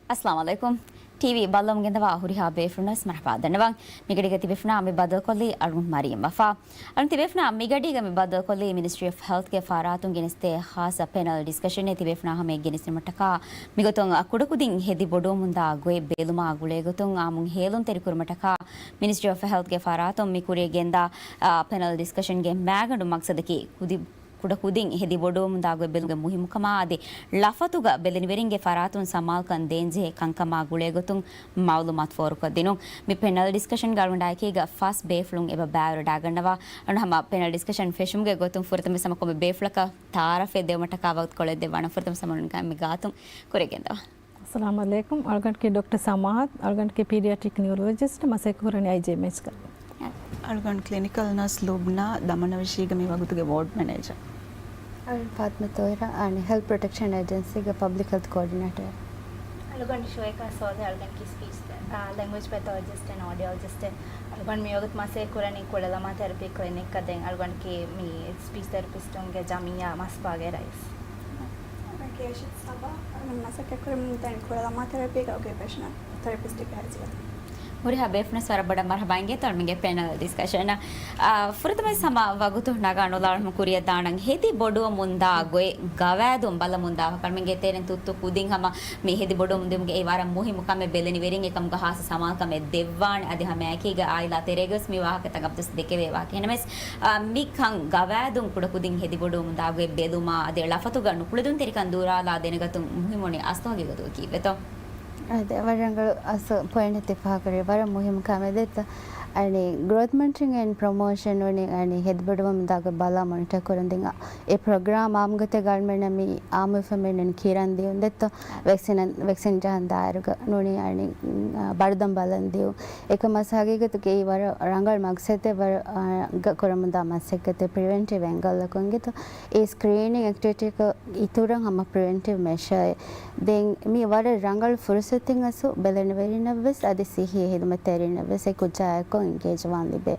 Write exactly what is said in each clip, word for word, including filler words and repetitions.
އައްސަލާމު ޢަލައިކުމް. ޓީވީ ބައްލަވަމުން ގެންދަވާ ހުރިހާ ބޭފުޅުންނަށް މަރުޙަބާ ދަންނަވަން. މިގަޑީގަ ތިބޭފުޅުންނާ މި ބައްދަލުކޮށްލީ އަޅުގަނޑު މަރީމް ވަފާ. އަޅުގަނޑު ތިބޭފުޅުންނާ މިގަޑީގަ މި ބައްދަލުކޮށްލީ މިނިސްޓްރީ އޮފް ހެލްތްގެ ފަރާތުން ގެނެސްދޭ ޚާއްޞަ ޕެނަލް ޑިސްކަޝަނެއް. ތިބޭފުޅުންނާ ހަމައަށް ގެނެސްދިނުމަށްޓަކާ މިގޮތުން ކުޑަކުދިން ހެދި ބޮޑުވަމުންދާ ގޮތް ބެލުމާ ގުޅޭގޮތުން އާއްމުން ހޭލުންތެރިކުރުމަށްޓަކާ މިނިސްޓްރީ އޮފް ހެލްތްގެ ފަރާތުން މި ކުރިޔަށް ގެންދާ، އާ، ޕެނަލް ޑިސްކަޝަންގެ މައިގަނޑު މަގްސަދަކީ ކުދި ކުޑަކުދިން ހެދި ބޮޑުވަމުންދާ ގޮތް ބެލުމުގެ މުހިއްމުކަމާ އަދި ޅަފަތުގަ ބެލެނިވެރިންގެ ފަރާތުން ސަމާލުކަން ދޭންޖެހޭ ކަންކަމާ ގުޅޭގޮތުން މައުލޫމާތު ފޯރުކޮށްދިނުން. މި ޕެނަލް ޑިސްކަޝަންގަ އަޅުގަނޑާއެކީގަ ފަސް ބޭފުޅުން އެބަ ބައިވެރިވެވަޑައިގަންނަވާ. އަޅުގަނޑު ހަމަ ޕެނަލް ޑިސްކަޝަން ފެށުމުގެ ގޮތުން ފުރަތަމަ ހަމަ ކޮންމެ ބޭފުޅަކަށް ތަޢާރަފެއް ދެވުމަށްޓަކާ ވަގުތުކޮޅެއް ދެއްވާނަން. ފުރަތަމަ ހަމަ އަޅުގަނޑު މި ގާތުން ކުރިޔަށް ގެންދަވާ. އައްސަލާމު ޢަލައިކުމް. އަޅުގަނޑަކީ ޑޮކްޓަރ ސަމާއަތް. އަޅުގަނޑަކީ ޕީޑިއަޓްރިކް ނިއުރޮލޮޖިސްޓް، މަސައްކަތް ކުރަނީ އައިޖީއެމްއެޗްގަ. އަޅުގަނޑު ކްލިނިކަލް ނަރސް ލުބްނާ، ދަމަނަވެށީގަ މި ވަގުތުގެ ވޯޑް މެނޭޖަރ. އަޅުގަނޑު ފާތިމަ ތޯއިރާ، އަނެއް ހެލްތް ޕްރޮޓެކްޝަން އޭޖެންސީގެ ޕަބްލިކް ހެލްތް ކޯޑިނޭޓަރ. އަޅުގަނޑު ޝުއައިކާ ސޯލިހް، އަޅުގަނޑަކީ ސްޕީޗް ތެ-، އާ، ލެންގުއޭޖް ޕެތޯލޮޖިސްޓް އެންޑް އޮޑިއޮލޮޖިސްޓް. އަޅުގަނޑު މިވަގުތު މަސައްކަތް ކުރަނީ ކުޅަލަމާ ތެރަޕީ ކްލިނިކްގަ. ދެން އަޅުގަނޑަކީ މި ސްޕީޗް ތެރަޕިސްޓުންގެ ޖަމިއްޔާ މަސްބާގެ ރައީސް. ކޭޝިތް ސަބާ، މަސައްކަތް ކުރަމުން ދެން ކުޅަލަމާ ތެރަޕީގަ އޮކިއުޕޭޝަނަލް ތެރަޕިސްޓެއްގެ ހައިސިއްޔަތުން. ހުރިހާ ބޭފުޅުންނަށް ވަރަށް ބޮޑަށް މަރުޙަބާ އިނގޭތޯ މިގެ ޕެނަލް ޑިސްކަޝަނަށް. އާ، ފުރަތަމަ ހަމަ ވަގުތު ނަގާ ނުލާ ހަމަ ކުރިއަށް ދާނަން. ހެދި ބޮޑުވަމުންދާ ގޮތް ގަވާއިދުން ބަލަމުންދާ ވަކަށް މިގެ ތެރެން ތުއްތު ކުދިން ހަމަ މި ހެދި ބޮޑުވަމުންދިއުމުގެ އެއީ ވަރަށް މުހިއްމު ކަމެއް ބެލެނިވެރިން އެކަމުގަ ހާއްސަ ސަމާލުކަމެއް ދެއްވާނެ. އަދި ހަމައެކީގަ އާއިލާ ތެރޭގަވެސް މި ވާހަކަތައް އަބަދުވެސް ދެކެވޭ ވާހަކަ. ހެނަމެސް، އާ، މިކަން ގަވާއިދުން ކުޑަކުދިން ހެދި ބޮޑުވަމުންދާ ގޮތް ބެލުމާ އަދި ޅަފަތުގަ ނުކުޅެދުންތެރިކަން ދުރާލާ ދެނެގަތުން މުހިއްމުވަނީ އަސްލު ހަގީގަތުގަ ކީއްވެތޯ؟ އާދެ، ވަރަށް ރަނގަޅު އަސްލު ޕޮއިންޓެއް ތި ފާހަގަކުރީ. ވަރަށް މުހިއްމު ކަމެއް ދެއްތޯ. އަނެއް ގްރޯތް މޮނިޓަރިން އެންޑް ޕްރޮމޯޝަން ވަނީ އަނެއް ހެދި ބޮޑުވަމުންދާ ގޮތް ބަލާ މޮނިޓަރ ކުރަން. ދެން އެ ޕްރޮގްރާމް އާއްމުގޮތެއްގަ އަޅުމެންނަށް މި އާއްމުވެފަ މީނަން ކިރަން ދިޔުން ދެއްތޯ. ވެކްސިން، ވެކްސިން ޖަހަން ދާއިރުގަ ނޫނީ އަނެއް، އާ، ބަރުދަން ބަލަން ދިޔުން. އެކަމަސް ހަގީގަތުގައި ވަރަށް ރަނގަޅު މަގްސަދެއް ވަރަށް، އާ، ގަ ކުރަމުންދާ މަސައްކަތެއް ޕްރިވެންޓިވް އެންގަލްއަކުން އިނގޭތޯ. އެ ސްކްރީނިން އެކްޓިވިޓީއަކަށް އިތުރަށް ހަމަ ޕްރިވެންޓިވް މެޝާއެއް. ދެން މި ވަރަށް ރަނގަޅު ފުރުސަތެއް އަސްލު ބެލެނިވެރިންނަށްވެސް އަދި ސިއްހީ ހިދުމަތްތެރިންނަށްވެސް އެ ކުއްޖާއެކު އެންގޭޖްވާން ލިބޭ.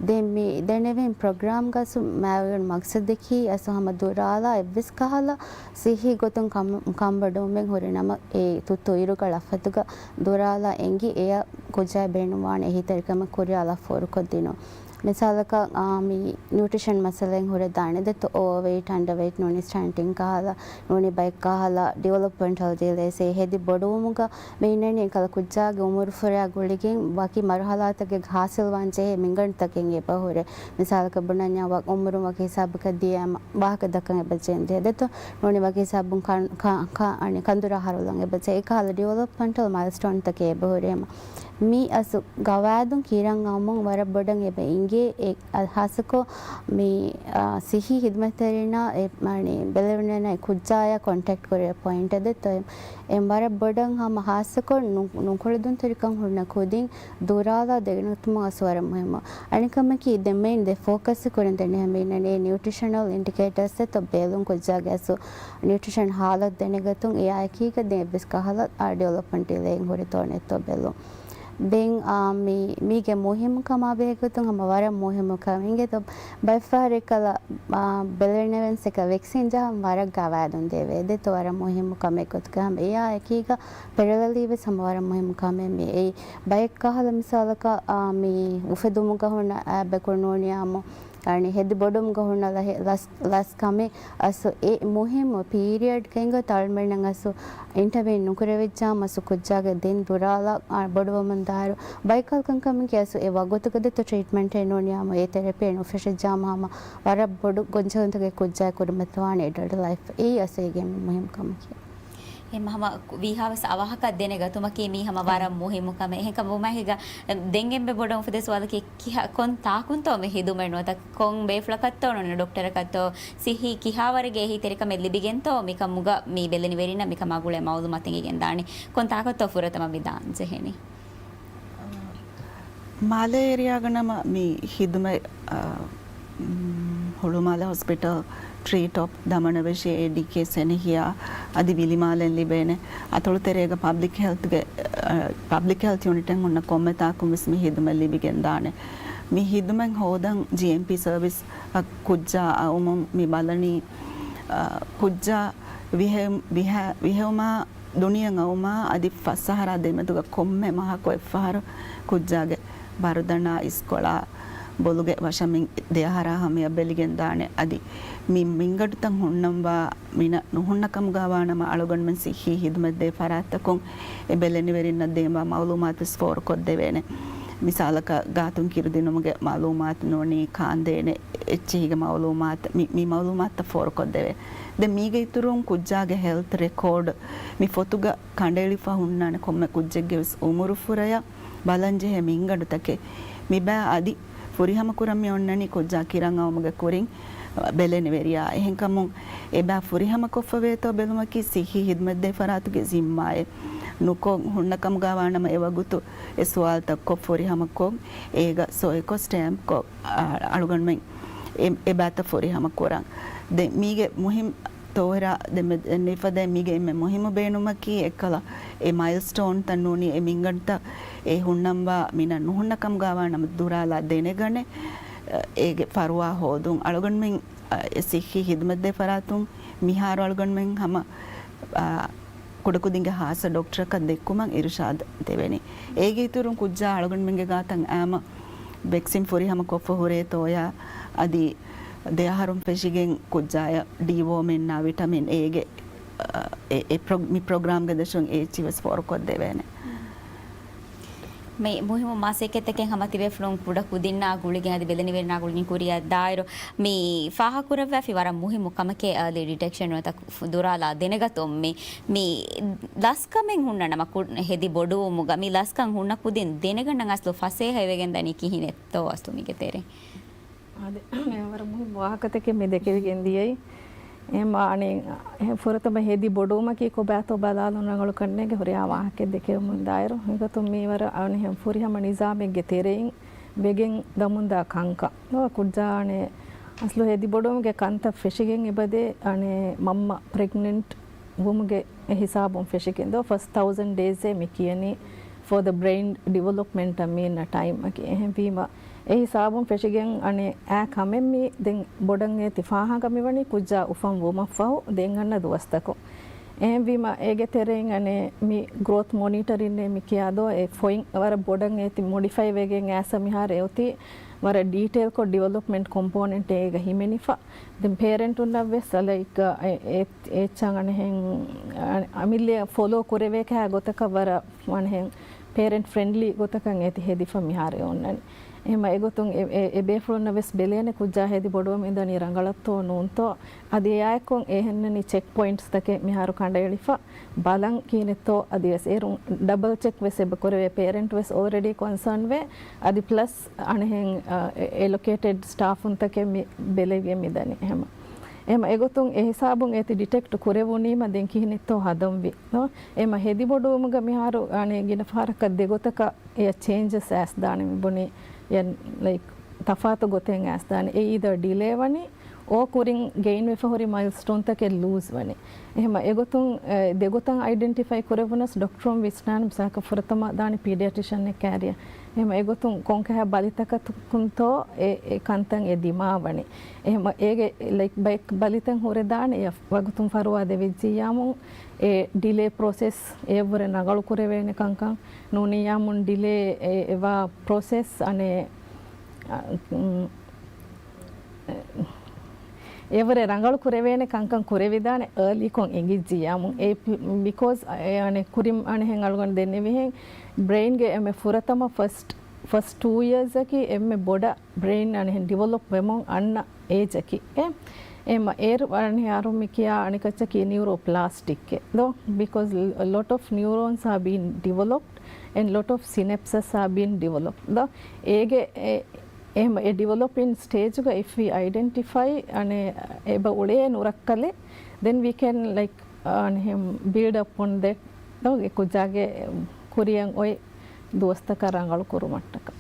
ދެން މި ދެނެވިން ޕްރޮގްރާމްގަ އަސްލު މައިގަނޑު މަގްސަދަކީ އަސްލު ހަމަ ދުރާލާ އެއްވެސް ކަހަލަ ސިއްހީ ގޮތުން ކަން، ކަންބޮޑުވުމެއް ހުރި ނަމަ، އެ ތުއްތު އިރުގަ ޅަފަތުގަ ދުރާލާ އެނގި އެއަށް ކުއްޖާއަށް ބޭނުންވާނެ އެހީތެރިކަމެއް ކުރިއަށް އަޅާ ފޯރުކޮށްދިނުން. މިސާލަކަށް، އާ، މި ނިއުޓްރިޝަން މައްސަލައިން ހުރެދާނެ ދެއްތޯ، އޯވަރ ވެއިޓް، އަންޑަރ ވެއިޓް ނޫނީ ސްޓަންޓިން ކަހަލަ، ނޫނީ ބައެއް ކަހަލަ ޑިވެލޮޕްމަންޓަލް ޑިލޭސް އެ ހެދި ބޮޑުވުމުގަ މި އިންނަނީ އެކަހަލަ ކުއްޖާގެ އުމުރު ފުރާ ގުޅިގެން ވަކި މަރުހަލާތަކެއް ހާސިލްވާން ޖެހޭ މިންގަނޑުތަކެއް އެބަ ހުރޭ. މިސާލަކަށް ބުނަންޏާ ވަ-، އުމުރުން ވަކި ހިސާބަކަށް ދިޔައިމަ ވާހަކަ ދައްކަން އެބަ ޖެހެން ދިޔަ ދެއްތޯ، ނޫނީ ވަކި ހިސާބުން ކަން-، ކަ-، ކަ-، އަނެއް ކަނދުރާ ހަރުލަން އެބަ ޖެހޭ. އެކަހަލަ ޑިވެލޮޕްމަންޓަލް މައިލްސްޓޯންތަކެއް އެބަ ހުރީމަ. މި އަސްލު ގަވާއިދުން ކިރަން އައުމުން ވަރަށް ބޮޑަށް އެބަ އިނގޭ. އެ، އަ، ހާއްސަކޮށް މި، އާ، ސިއްހީ ހިދުމަތްތެރިންނާ އެ، އަނެއް ބެލެނިވެރިންނާ އެ ކުއްޖާޔާ ކޮންޓެކްޓް ކުރެވޭ ޕޮއިންޓެއް ދެއްތޯ. އެ ވަރަށް ބޮޑަށް ހަމަ ހާއްސަކޮށް ނު-، ނުކުޅެދުންތެރިކަން ހުންނަ ކުދިން ދުރާލާ ދެނެގަތުމަށް އަސްލު ވަރަށް މުހިއްމު. އަނެއް ކަމަކީ ދެން މެއިން ދެ ފޯކަސް ކުރަން ދެނެހަމަ އިންނަނީ ނިއުޓްރިޝަނަލް އިންޑިކޭޓަރސް ދެއްތޯ، ބެލުން ކުއްޖާގެ އަސްލު ނިއުޓްރިޝަން ހާލަތު ދެނެގަތުން އެއާއެކީގަ ދެން އެއްވެސް ކަހަލަ، އާ، ޑިވެލޮޕްމަންޓް ޑިލޭއެއް ހުރިތޯ ނެތްތޯ ބެލުން. ދެން، އާ، މި-، މީގެ މުހިއްމުކަމާ ބެހޭގޮތުން ހަމަ ވަރަށް މުހިއްމު ކަމެއް އިނގޭތޯ. ބައެއްފަހަރު އެކަހަލަ، އާ، ބެލެނިވެންސް އެކަ ވެކްސިން ޖަހަން ވަރަށް ގަވާއިދުން ދެވޭ ދެއްތޯ ވަރަށް މުހިއްމު ކަމެއް ގޮތުގަ ހަމަ އެއާ އެކީގަ ޕެރަލަލީ ވެސް ހަމަ ވަރަށް މުހިއްމު ކަމެއް މި އެއީ. ބައެއް ކަހަލަ މިސާލަކަށް، އާ، މި އުފެދުމުގަ ހުންނަ އާބެކު ނޫނިއާމު އަނެއް ހެދި ބޮޑުމުގަ ހުންނަ ލަސް، ލަސް ކަމެއް އަސްލު އެ މުހިއްމު ޕީރިއަޑްގަ އިނގޭ ތަޅުމެންނަށް އަސްލު އިންޓަވެން ނުކުރެވިއްޖާމަ އަސްލު ކުއްޖާގެ ދެން ދުރާލާ، އާ، ބޮޑުވަމުން ދާއިރު ބައެއް ކަހަލަ ކަންކަމަކީ އަސްލު އެ ވަގުތުގަ ދެއްތޯ ޓްރީޓްމަންޓެއް ނޫނިއާމު އެ ތެރަޕީއެއް ނުފެށިއްޖާމަ ހަމަ ވަރަށް ބޮޑު ގޮންޖެހުންތަކެއް ކުއްޖާއަށް ކުރިމަތިވާނެ އެޑަލްޓް ލައިފް. އެއީ އަސްލު އޭގެ މުހިއްމު ކަމަކީ. އެހެން ހަމަ ވީހާވެސް އަވަހަކަށް ދެނެގަތުމަކީ މީ ހަމަ ވަރަށް މުހިއްމު ކަމެއް. އެހެންކަމުމާ ހިގަ ދެން އެންމެ ބޮޑަށް އުފެދޭ ސުވާލަކީ ކިހާ، ކޮން ތާކުންތޯ މި ހިދުމަތް ނުވަތަ ކޮން ބޭފުޅަކަށްތޯ ނޫނީ ޑޮކްޓަރަކަށްތޯ ސިއްހީ ކިހާވަރެއްގެ އެހީތެރިކަމެއް ލިބިގެންތޯ މިކަމުގަ މި ބެލެނިވެރިންނަށް މިކަމާ ގުޅޭ މައުލޫމާތު އެނގިގެންދާނީ؟ ކޮން ތާކުންތޯ ފުރަތަމަ މި ދާން ޖެހެނީ؟ މާލޭ އޭރިއާގަ ނަމަ މި ހިދުމަތް، އަ، މް، ހުޅުމާލެ ހޮސްޕިޓަލް، ޓްރީ ޓޮޕް، ދަމަނަވެށި، އޭޑީކޭ، ސެނެހިޔާ އަދި ވިލިމާލެން ލިބޭނެ. އަތޮޅު ތެރޭގަ ޕަބްލިކް ހެލްތްގެ، އަ، ޕަބްލިކް ހެލްތް ޔުނިޓެއް ހުންނަ ކޮންމެ ތާކުން ވެސް މި ހިދުމަތް ލިބިގެންދާނެ. މި ހިދުމަތް ހޯދަން ޖީއެމްޕީ ސަރވިސް އަށް ކުއްޖާ އައުމުން މި ބަލަނީ، އަ، ކުއްޖާ ވިހެ-، ވިހަ-، ވިހެއުމާ ދުނިޔެ އައުމާ އަދި ފަސް އަހަރާ ދެމެދުގަ ކޮންމެ މަހަކު އެއްފަހަރު ކުއްޖާގެ ބަރުދަނާ އިސްކޮޅާ ބޮލުގެ ވަށަމިން ދެ އަހަރާ ހަމަޔަށް ބެލިގެން ދާނެ. އަދި މި މިންގަނޑުތައް ހުންނަންވާ މިނަ ނުހުންނަ ކަމުގަ ވާނަމަ އަޅުގަނޑުމެން ސިއްހީ ހިދުމަތް ދޭ ފަރާތްތަކުން އެ ބެލެނިވެރިންނަށް ދޭންވާ މައުލޫމާތު ވެސް ފޯރުކޮށްދެވޭނެ. މިސާލަކަށް ގާތުން ކިރުދިނުމުގެ މައުލޫމާތު ނޫނީ ކާންދޭނެ އެއްޗެހިގެ މައުލޫމާތު، މި، މި މައުލޫމާތުތައް ފޯރުކޮށްދެވޭ. ދެން މީގެ އިތުރުން ކުއްޖާގެ ހެލްތް ރެކޯޑް މި ފޮތުގަ ކަނޑައެޅިފަ ހުންނާނެ ކޮންމެ ކުއްޖެއްގެ ވެސް އުމުރުފުރަޔަށް ބަލަންޖެހޭ މިންގަނޑުތަކެއް. މިބާ އަދި ފުރިހަމަކުރަން މި އޮންނަނީ ކުއްޖާ ކިރަން އައުމުގެ ކުރިން ބެލެނިވެރިޔާ. އެހެންކަމުން އެބާ ފުރިހަމަކޮށްފަވޭތޯ ބެލުމަކީ ސިއްހީ ހިދުމަތްދޭ ފަރާތުގެ ޒިންމާއެއް. ނުކޮށް ހުންނަ ކަމުގަ ވާނަމަ އެ ވަގުތު އެ ސުވާލުތައް ކޮށް ފުރިހަމަކޮށް އޭގަ ސޮއިކޮށް ސްޓޭމްޕްކޮށް އަޅުގަނޑުމެން އެ، އެބާތައް ފުރިހަމަ ކުރަން. ދެން މީގެ މުހިން ތޯހިރާ ދެންމެ ނިފަދަ މީގެ އެންމެ މުހިއްމު ބޭނުމަކީ އެއްކަލަ އެ މައިލްސްޓޯންތައް ނޫނީ އެ މިންގަނޑުތައް އެ ހުންނަންވާ މިނަ ނުހުންނަ ކަމުގަ ވާނަމަ ދުރާލާ ދެނެގަނެ، އެ، އޭގެ ފަރުވާ ހޯދުން. އަޅުގަނޑުމެން، އަ، އެ ސިއްހީ ހިދުމަތްދޭ ފަރާތުން މިހާރު އަޅުގަނޑުމެން ހަމަ، އަ، ކުޑަކުދިންގެ ހާއްސަ ޑޮކްޓަރަކަށް ދެއްކުމަށް އިރުޝާދު ދެވެނީ. އޭގެ އިތުރުން ކުއްޖާ އަޅުގަނޑުމެންގެ ގާތަށް އާމަ ވެކްސިން ފުރިހަމަ ކޮށްފަ ހުރޭތޯޔާ އަދި ދެ އަހަރުން ފެށިގެން ކުއްޖާޔަށް ޑީވޯމެންނާ ވިޓަމިން އޭގެ، އެ، އެ ޕްރޮ-، މި ޕްރޮގްރާމްގެ ދަށުން އެއްޗި ވެސް ފޯރުކޮށްދެވޭނެ. މި މުހިއްމު މަސައްކަތްތަކެއް ހަމަ ތިބޭފުޅުން ކުޑަ ކުދިންނާ ގުޅިގެން އަދި ބެލެނިވެރިންނާ ގުޅިގެން ކުރިއަށް ދާއިރު، މި ފާހަގަކުރައްވާފި ވަރަށް މުހިއްމު ކަމެކޭ އާލީ ޑިޓެކްޝަން ނުވަތަ ދުރާލާ ދެނެގަތުން. މި، މި ލަސްކަމެއް ހުންނަ ނަމަ ކު-، ހެދި ބޮޑުވުމުގަ މި ލަސްކަން ހުންނަ ކުދިން ދެނެގަންނަން އަސްލު ފަސޭހަވެގެން ދަނީ ކިހިނެއްތޯ އަސްލު މީގެ ތެރެއިން؟ އާދެ، ވަރަށް މުހިއްމު ވާހަކަތަކެއް މި ދެކެވިގެން ދިޔައީ. އެހެން އަނެއް، އެހެން ފުރަތަމަ ހެދި ބޮޑުވުމަކީ ކޮބާތޯ ބަލާލުން ރަނގަޅު ކަންނޭގެ ހުރިހާ ވާހަކައެއް ދެކެވެމުން ދާއިރު، އެގޮތުން މީވަރަށް އަނެއް ހެން ފުރިހަމަ ނިޒާމެއްގެ ތެރެއިން ވެގެން ދަމުންދާ ކަންކަން. ކުއްޖާ އަނެއް އަސްލު ހެދި ބޮޑުވުމުގެ ކަންތައް ފެށިގެން އެބަދޭ އަނެއް މަންމަ ޕްރެގްނެންޓް ވުމުގެ އެ ހިސާބުން ފެށިގެން ދޯ ފަސްޓް ތައުޒަން ޑޭޒޭ މި ކިޔަނީ ފޯ ދަ ބްރެއިން ޑިވެލޮޕްމަންޓަށް މީންނަ ޓައިމްއަކީ. އެހެންވީމަ، އެ ހިސާބުން ފެށިގެން އަނެއް އާ ކަމެއް މި ދެން ބޮޑަށް އޭތި ފާހަގަ މިވަނީ ކުއްޖާ އުފަން ވުމަށްފަހު ދެން އަންނަ ދުވަސްތަކުން. އެހެންވީމަ، އޭގެ ތެރެއިން އަނެއް މި ގްރޯތް މޮނިޓަރިން މި ކިޔާ ދޯ އެ ފޮތް ވަރަށް ބޮޑަށް އޭތި މޮޑިފައި ވެގެން އައިސް މިހާރު އެ އޮތީ ވަރަށް ޑީޓެއިލްކޮށް ޑިވެލޮޕްމަންޓް ކޮމްޕޯނެންޓް އޭގަ ހިމެނިފަ. ދެން ޕޭރެންޓުންނަށް ވެސް ލައިކް އެ، އެ، އެއްޗަށް އަނެއްހެން އަ-، އަމިއްލަ ފޮލޯ ކުރެވޭ ކަހަލަ ގޮތަކަށް ވަރަށް އަނެއްހެން ޕޭރެންޓް ފްރެންޑްލީ ގޮތަކަށް އޭތި ހެދިފަ މިހާރު އެ އޮންނަނީ. އެހެންމަ އެގޮތުން އެ، އެ، އެ ބޭފުޅުންނަށް ވެސް ބެލޭނެ ކުއްޖާ ހެދި ބޮޑުވަމުން އިންދަނީ ރަނގަޅަށްތޯ ނޫންތޯ. އަދި އެއާއެކު އެހެންނަނީ ޗެކް ޕޮއިންޓްސްތަކެއް މިހާރު ކަނޑައެޅިފަ. ބަލަން ކިހިނެއްތޯ އަދިވެސް އޭރުން ޑަބަލް ޗެކް ވެސް އެބަ ކުރެވޭ. ޕޭރެންޓް ވެސް އޯލްރެޑީ ކޮންސާން ވޭ. އަދި ޕްލަސް އަނެއްހެން، އަ، އެ-، އެލޮކޭޓެޑް ސްޓާފުންތަކެއް މި ބެލެވިޔަ މިދަނީ އެހެމަ. އެހެމަ އެގޮތުން އެ ހިސާބުން އޭތި ޑިޓެކްޓް ކުރެވުނީމަ ދެން ކިހިނެއްތޯ ހަދަންވީ. އެހެމަ ހެދި ބޮޑުވުމުގަ މިހާރު އަނެއް ގިނަ ފަހަރަކަށް ދެގޮތަކަށް އެ ޗޭންޖެސް އައިސްދާނެ މި ބުނީ. އެ ލައިކް ތަފާތު ގޮތެއް އައިސްދާނެ. އެ އީދަ ޑިލޭ ވަނީ އޯ ކުރިން ގެއިން ވެފަ ހުރި މައިލްސްޓޯންތަކެއް ލޫޒް ވަނީ. އެހެމަ އެގޮތުން، އެ، ދެގޮތަށް އައިޑެންޓިފައި ކުރެވުނަސް ޑޮކްޓަރުން ވިސްނާން މިސާލަކަށް ފުރަތަމަ ދާނެ ޕީޑިއަޓިޝަން އެއް ކާރިޔަ. އެހެމަ އެގޮތުން ކޮންކަހަލަ ބަލިތަކަކުންތޯ އެ، އެ ކަންތައް އެ ދިމާވަނީ. އެހެމަ އޭގެ ލައިކް ބައެއް ބަލިތައް ހުރެދާނެ އެ ވަގުތުން ފަރުވާ ދެވިއްޖިއްޔާމުން އެ ޑިލޭ ޕްރޮސެސް އެއަށްވުރެ ރަނގަޅު ކުރެވޭނެ ކަންކަން ނޫނިއްޔާމުން ޑިލޭ އެ، އެވާ ޕްރޮސެސް އަނެއް، އަ، އުން، އެވަރެ ރަނގަޅު ކުރެވޭނެ ކަންކަން ކުރެވިދާނެ އާލީކޮށް އެނގިއްޖިއްޔާމު. އެ ޕި-، ބިކޯޒް އެ އަނެއް ކުރިން އަނެއްހެން އަޅުގަނޑު ދެންނެވިހެން ބްރެއިންގެ އެމެ ފުރަތަމަ ފަސްޓް، ފަސްޓް ޓޫ އިޔާސް އަކީ އެންމެ ބޮޑަށް ބްރެއިން އަނެއްހެން ޑިވެލޮޕް ވެމުން އަންނަ އޭޖަކީ. އެ، އެމަ އޭރު އަނެއްހެން އަރު މި ކިޔާ އަނެކައްޗަކީ ނިއުރޯޕްލާސްޓިކް އެ. ދޯ، because a lot of neurons are being developed and lot of synapses are being developed. ދޯ، އޭގެ އެ، އެހެމަ އެ ޑިވެލޮޕިން ސްޓޭޖުގަ އިފް ވީ އައިޑެންޓިފައި އަނެއް އެބަ އުޅޭ ނުރައްކަލެއް، then we can, like, އަނެއްހެން build upon that. ދޯ، އެ ކުއްޖާގެ ކުރިއަށް އޮތް ދުވަސްތަކަށް ރަނގަޅު ކުރުމަށްޓަކަ.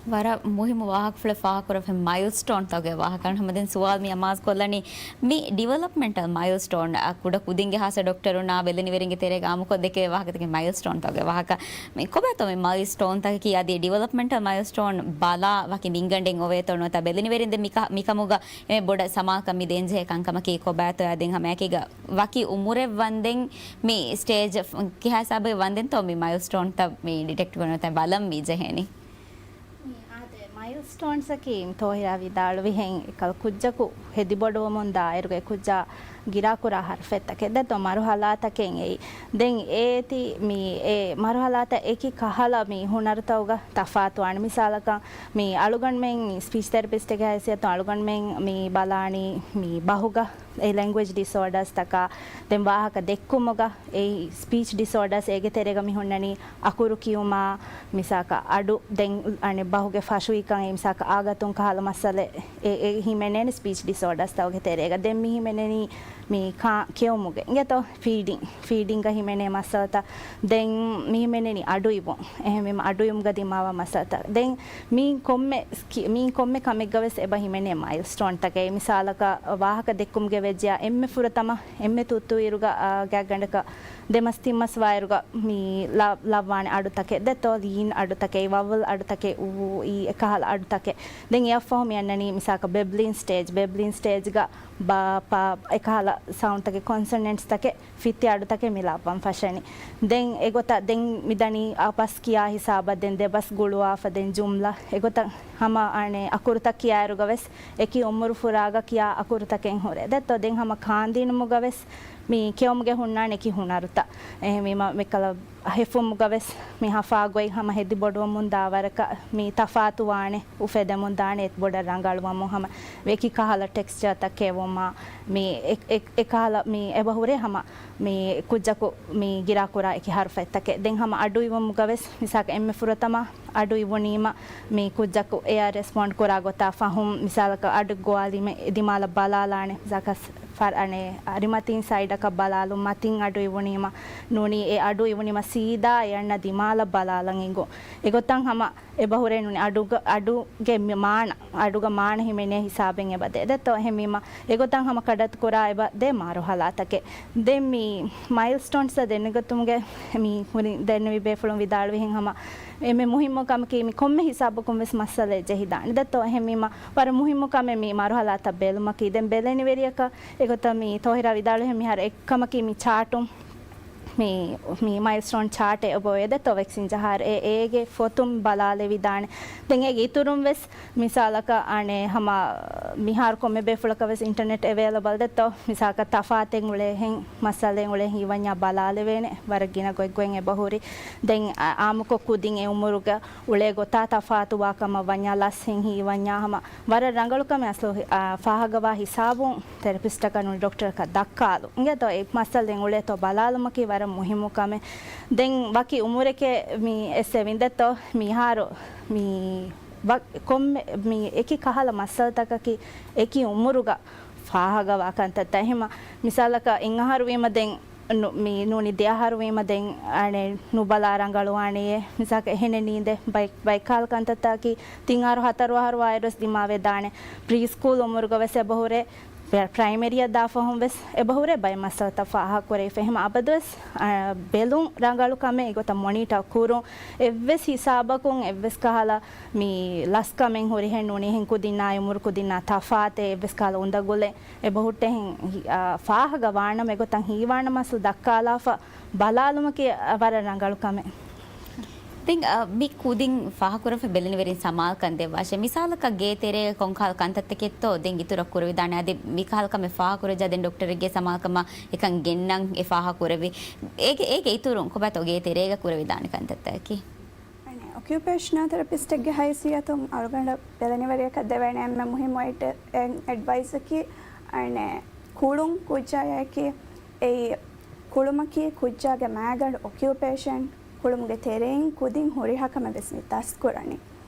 ވަރަށް މުހިއްމު ވާހަކަފުޅެއް ފާހަގަކުރައްވަފެ މައިލްސްޓޯންތަކުގެ ވާހަކަ. އަޅުގަނޑުމެން ސުވާލު މި އަމާޒުކޮށްލަނީ މި ޑިވެލޮޕްމެންޓަލް މައިލްސްޓޯން ކުޑަ ކުދިންގެ ހާއްސަ ޑޮކްޓަރުންނާ ބެލެނިވެރިންގެ ތެރޭގަ އާއްމުކޮށް ދެކެވޭ ވާހަކަތަކެއް މައިލްސްޓޯންތަކުގެ ވާހަކަ. މި ކޮބާތޯ މި މައިލްސްޓޯންތަކަކީ އަދި ޑިވެލޮޕްމެންޓަލް މައިލްސްޓޯން ބަލާ ވަކި ނިންގަނޑެއް އޮވޭތޯ ނުވަތަ ބެލެނިވެރިން ދެން މިކަ-، މިކަމުގަ އެ ބޮޑަށް ސަމާލުކަން މި ދޭންޖެހޭ ކަންކަމަކީ ކޮބާތޯ އަދި ހަމައެކީގަ ވަކި އުމުރެއް ވަންދެން މި ސްޓޭޖް ކިހާ ހިސާބެއް ވަންދެންތޯ މި މައިލްސްޓޯންތައް މި ޑިޓެކްޓް ނުވަތަ ބަލަން މި ޖެހޭނީ؟ މި އާދެ، މައިލްސްޓޯންސްއަކީ ތޯހިރާ ވިދާޅުވިހެން އެކަލަ ކުއްޖަކު ހެދިބޮޑުވަމުން ދާއިރުގަ އެ ކުއްޖާ ގިރާކުރާ ހަރުފަތްތަކެއް ދެތޯ މަރުހަލާތަކެއް އެއީ. ދެން އޭތި މި އެ މަރުހަލާތައް އެކި ކަހަލަ މި ހުނަރުތަކުގަ ތަފާތުވާނެ. މިސާލަކަށް މި އަޅުގަނޑުމެން މި ސްޕީޗް ތެރަޕިސްޓެއްގެ ހައިސިއްޔަތުން އަޅުގަނޑުމެން މި ބަލާނީ މި ބަހުގަ އެ ލެންގުއޭޖް ޑިސޯޑާސްތަކާ ދެން ވާހަކަ ދެއްކުމުގަ އެ ސްޕީޗް ޑިސޯޑާސް އޭގެ ތެރޭގަ މި ހުންނަނީ އަކުރު ކިޔުމާ، މިސާކަށް އަޑު ދެން އަނެއް ބަހުގެ ފަށުވިކަން އެ މިސާކަށް އާގަތުން ކަހަލަ މައްސަލަ އެ، އެ ހިމެނޭނެ ސްޕީޗް ޑިސޯޑާސްތަކުގެ ތެރޭގަ. ދެން މި ހިމެނެނީ މި ކާ-، ކެއުމުގެ އިނގޭތޯ ފީޑިން، ފީޑިންގ ހިމެނޭ މައްސަލަތައް. ދެން މި ހިމެނެނީ އަޑު އިވުން. އެހެންވީމަ އަޑު އިވުމުގަ ދިމާވާ މައްސަލަތައް. ދެން މީ ކޮންމެ ސްކި-، މީ ކޮންމެ ކަމެއްގަ ވެސް އެބަ ހިމެނޭ މައިލްސްޓޯންތަކެއް. މިސާލަކަށް ވާހަކަ ދެއްކުމުގެ ވެއްޖެޔާ އެންމެ ފުރަތަމަ އެންމެ ތުއްތުއިރުގަ، އާ، ގާތްގަނޑަކަށް ދެމަސް ތިންމަސް ވާއިރުގަ މި ލަ-، ލައްވާނެ އަޑުތަކެއް ދެތޯ ލީން އަޑުތަކެއް، ވަވަލް އަޑުތަކެއް، އޫ، އީ، އެކަހަލަ އަޑުތަކެއް. ދެން އެއަށްފަހު މި އަންނަނީ މިސާކަށް ބެބްލިން ސްޓޭޖް، ބެބްލިން ސްޓޭޖްގަ ބާ، ޕާ، އެކަހަލަ ސައުންޑްތަކެއް، ކޮންސަނެންޓްސްތަކެއް، ފިއްތި އަޑުތަކެއް މި ލައްވަން ފަށަނީ. ދެން އެގޮތަށް ދެން މިދަނީ އަބަސް ކިޔާ ހިސާބަށް ދެން ދެބަސް ގުޅުވާފަ ދެން ޖުމްލަ އެގޮތަށް ހަމަ އަނެއް އަކުރުތައް ކިޔާއިރުގަ ވެސް އެކި އުމުރު ފުރާގަ ކިޔާ އަކުރުތަކެއް ހުރޭ. ދެތޯ ދެން ހަމަ ކާންދިނުމުގަ ވެސް މި ކެއުމުގެ ހުންނާނެ އެކި ހުނަރުތައް. އެހެންވީމަ މިކަލަ ހެފުމުގަ ވެސް މި ހަފާ ގޮތް ހަމަ ހެދި ބޮޑުވަމުން ދާ ވަރަކަށް މި ތަފާތު ވާނެ، އުފެދެމުން ދާނެ އެ ބޮޑަށް ރަނގަޅުވަމުން ހަމަ އެކި ކަހަލަ ޓެކްސްޗާތައް ކެއުމާ، މި އެ-، އެ-، އެކަހަލަ މި އެބަ ހުރޭ ހަމަ މި ކުއްޖަކު މި ގިރާކުރާ އެކި ހަރުފަތްތަކެއް. ދެން ހަމަ އަޑު އިވުމުގަ ވެސް މިސާކަށް އެންމެ ފުރަތަމަ އަޑު އިވުނީމަ މި ކުއްޖަކު އެއަށް ރެސްޕޮންޑް ކުރާ ގޮތާ ފަހުން މިސާލަކަށް އަޑު ގޮވާލީމަ ދިމާލަށް ބަލާލާނެ. މިސާކަށް ފަރް-، އަނެއް އަރިމަތިން ސައިޑަކަށް ބަލާލުން، މަތިން އަޑު އިވުނީމަ ނޫނީ އެ އަޑު އިވުނީމަ ސީދާ އެ އަންނަ ދިމާލަށް ބަލާލަން އިނގުން. އެގޮތަށް ހަމަ އެބަހުރޭ ނޫނީ އަޑުގަ-، އަޑުގެ މި މާނަ، އަޑުގަ މާނަ ހިމެނޭ ހިސާބެއް އެބަ ދޭ. ދެތޯ އެހެންވީމަ އެގޮތަށް ހަމަ ކަޑައްތު ކުރާ އެބަ ދޭ މަރުހަލާތަކެއް. ދެން މި މައިލްސްޓޯންސް ދެނެގަތުމުގެ މި ހުރި ދެންނެވި ބޭފުޅުން ވިދާޅުވިހެން ހަމަ އެންމެ މުހިއްމު ކަމަކީ މި ކޮންމެ ހިސާބަކުން ވެސް މައްސަލައެއް ޖެހިދާނެ. ދެތޯ އެހެންވީމަ ވަރަށް މުހިއްމު ކަމެއް މި މަރުހަލާތައް ބެލުމަކީ. ދެން ބެލެނިވެރިޔަކަށް އެގޮތަށް މި ތޯހިރާ ވިދާޅުވިހެން މިހާރު އެއްކަމަކީ މި ޗާޓުން މި، މި މައިލްސްޓޯން ޗާޓެއް އޮބޮވޭ ދެތޯ ވެކްސިން ޖަހާއިރު އެ، އޭގެ ފޮތުން ބަލާލެވިދާނެ. ދެން އޭގެ އިތުރުން ވެސް މިސާލަކަށް އަނެއް ހަމަ މިހާރު ކޮންމެ ބޭފުޅަކަށް ވެސް އިންޓަރނެޓް އެވޭލަބަލް ދެތޯ މިސާލަކަށް ތަފާތެއް އުޅޭހެން މައްސަލައެއް އުޅޭ ހީވަންޏާ ބަލާލެވޭނެ. ވަރަށް ގިނަ ގޮތްގޮތް އެބަހުރި. ދެން އާ، އާއްމުކޮށް ކުދިން އެ އުމުރުގަ އުޅޭ ގޮތާ ތަފާތުވާ ކަމަށް ވަންޏާ ލަސްހެން ހީވަންޏާ ހަމަ ވަރަށް ރަނގަޅު ކަމެއް އަސްލު ހި-، އާ، ފާހަގަވާ ހިސާބުން ތެރަޕިސްޓަކަށް ނޫނީ ޑޮކްޓަރަކަށް ދައްކާލުން. އިނގޭތޯ އެ މައްސަލަ ދެން އުޅޭތޯ ބަލާލުމަކީ ވަރަށް މުހިއްމު ކަމެއް. ދެން ވަކި އުމުރެކޭ މި އެއްސެވިން ދެތޯ މިހާރު މި ވަ-، ކޮންމެ މި އެކި ކަހަލަ މައްސަލަތަކަކީ އެކި އުމުރުގަ ފާހަގަވާ ކަންތައްތައް. އެހެމަ މިސާލަކަށް އެއް އަހަރު ވީމަ ދެން ނު-، މި ނޫނީ ދެ އަހަރު ވީމަ ދެން އަނެއް ނުބަލާ ރަނގަޅުވާނެޔޭ. މިސާލަކަށް އެހެނެއް ނީނދެ ބައި-، ބައިކާލް ކަންތައްތަކީ ތިން އަހަރު ހަތަރު އަހަރު ވާއިރުވެސް ދިމާވެދާނެ. ޕްރީ ސްކޫލް އުމުރުގަ ވެސް އެބަހުރޭ ޕްރަ-، ޕްރައިމަރީއަށް ދާފަހުން ވެސް އެބަހުރޭ ބައެއް މައްސަލަތައް ފާހަގަކުރެވިފަ. އެހެމަ އަބަދުވެސް، އަ، ބެލުން ރަނގަޅު ކަމެއް އެގޮތަށް މޮނީޓަ ކުރުން އެއްވެސް ހިސާބަކުން އެއްވެސް ކަހަލަ މި ލަސްކަމެއް ހުރިހެން ނޫނީ އެހެން ކުދިންނާ އުމުރު ކުދިންނާ ތަފާތެއް އެއްވެސް ކަހަލަ އުނދަގުލެއް އެބަހުއްޓެހެން ހި-، އާ، ފާހަގަ ވާނަމަ އެގޮތަށް ހީވާނަމަ އަސްލު ދައްކާލާފަ ބަލާލުމަކީ، އާ، ވަރަށް ރަނގަޅު ކަމެއް. ދެން، އާ، މި ކުދިން ފާހަގަކުރަންފަ ބެލެނިވެރިން ސަމާލުކަން ދެއްވާށޭ. މިސާލަކަށް ގޭ ތެރޭގަ ކޮންކަހަލަ ކަންތައްތަކެއްތޯ ދެން އިތުރަށް ކުރެވިދާނެ. އަދި މިކަހަލަ ކަމެއް ފާހަގަކުރެއްވިއްޔާ ދެން ޑޮކްޓަރެއްގެ ސަމާލުކަމަށް އެކަން ގެންނަން އެ ފާހަގަކުރެވި. އޭގެ، އޭގެ އިތުރުން ކޮބާތޯ ގޭ ތެރޭގަ ކުރެވިދާނެ ކަންތައްތަކަކީ؟ އަނެއް، އޮކިއުޕޭޝަނަލް ތެރަޕިސްޓެއްގެ ހައިސިއްޔަތުން އަޅުގަނޑަށް ބެލެނިވެރިޔަކަށް ދެވޭނެ އެންމެ މުހިއްމު އެޑް-، އެ-، އެޑްވައިސްއަކީ، އަނެއް، ކުޅުން ކުއްޖާއަކީ އެއީ ކުޅުމަކީ ކުއްޖާގެ މާގަނޑު އޮކިއުޕޭޝަން، ކުޅުމުގެ ތެރެއިން ކުދިން ހުރިހާ ކަމެއް ވެސް މި ދަސްކުރަނީ.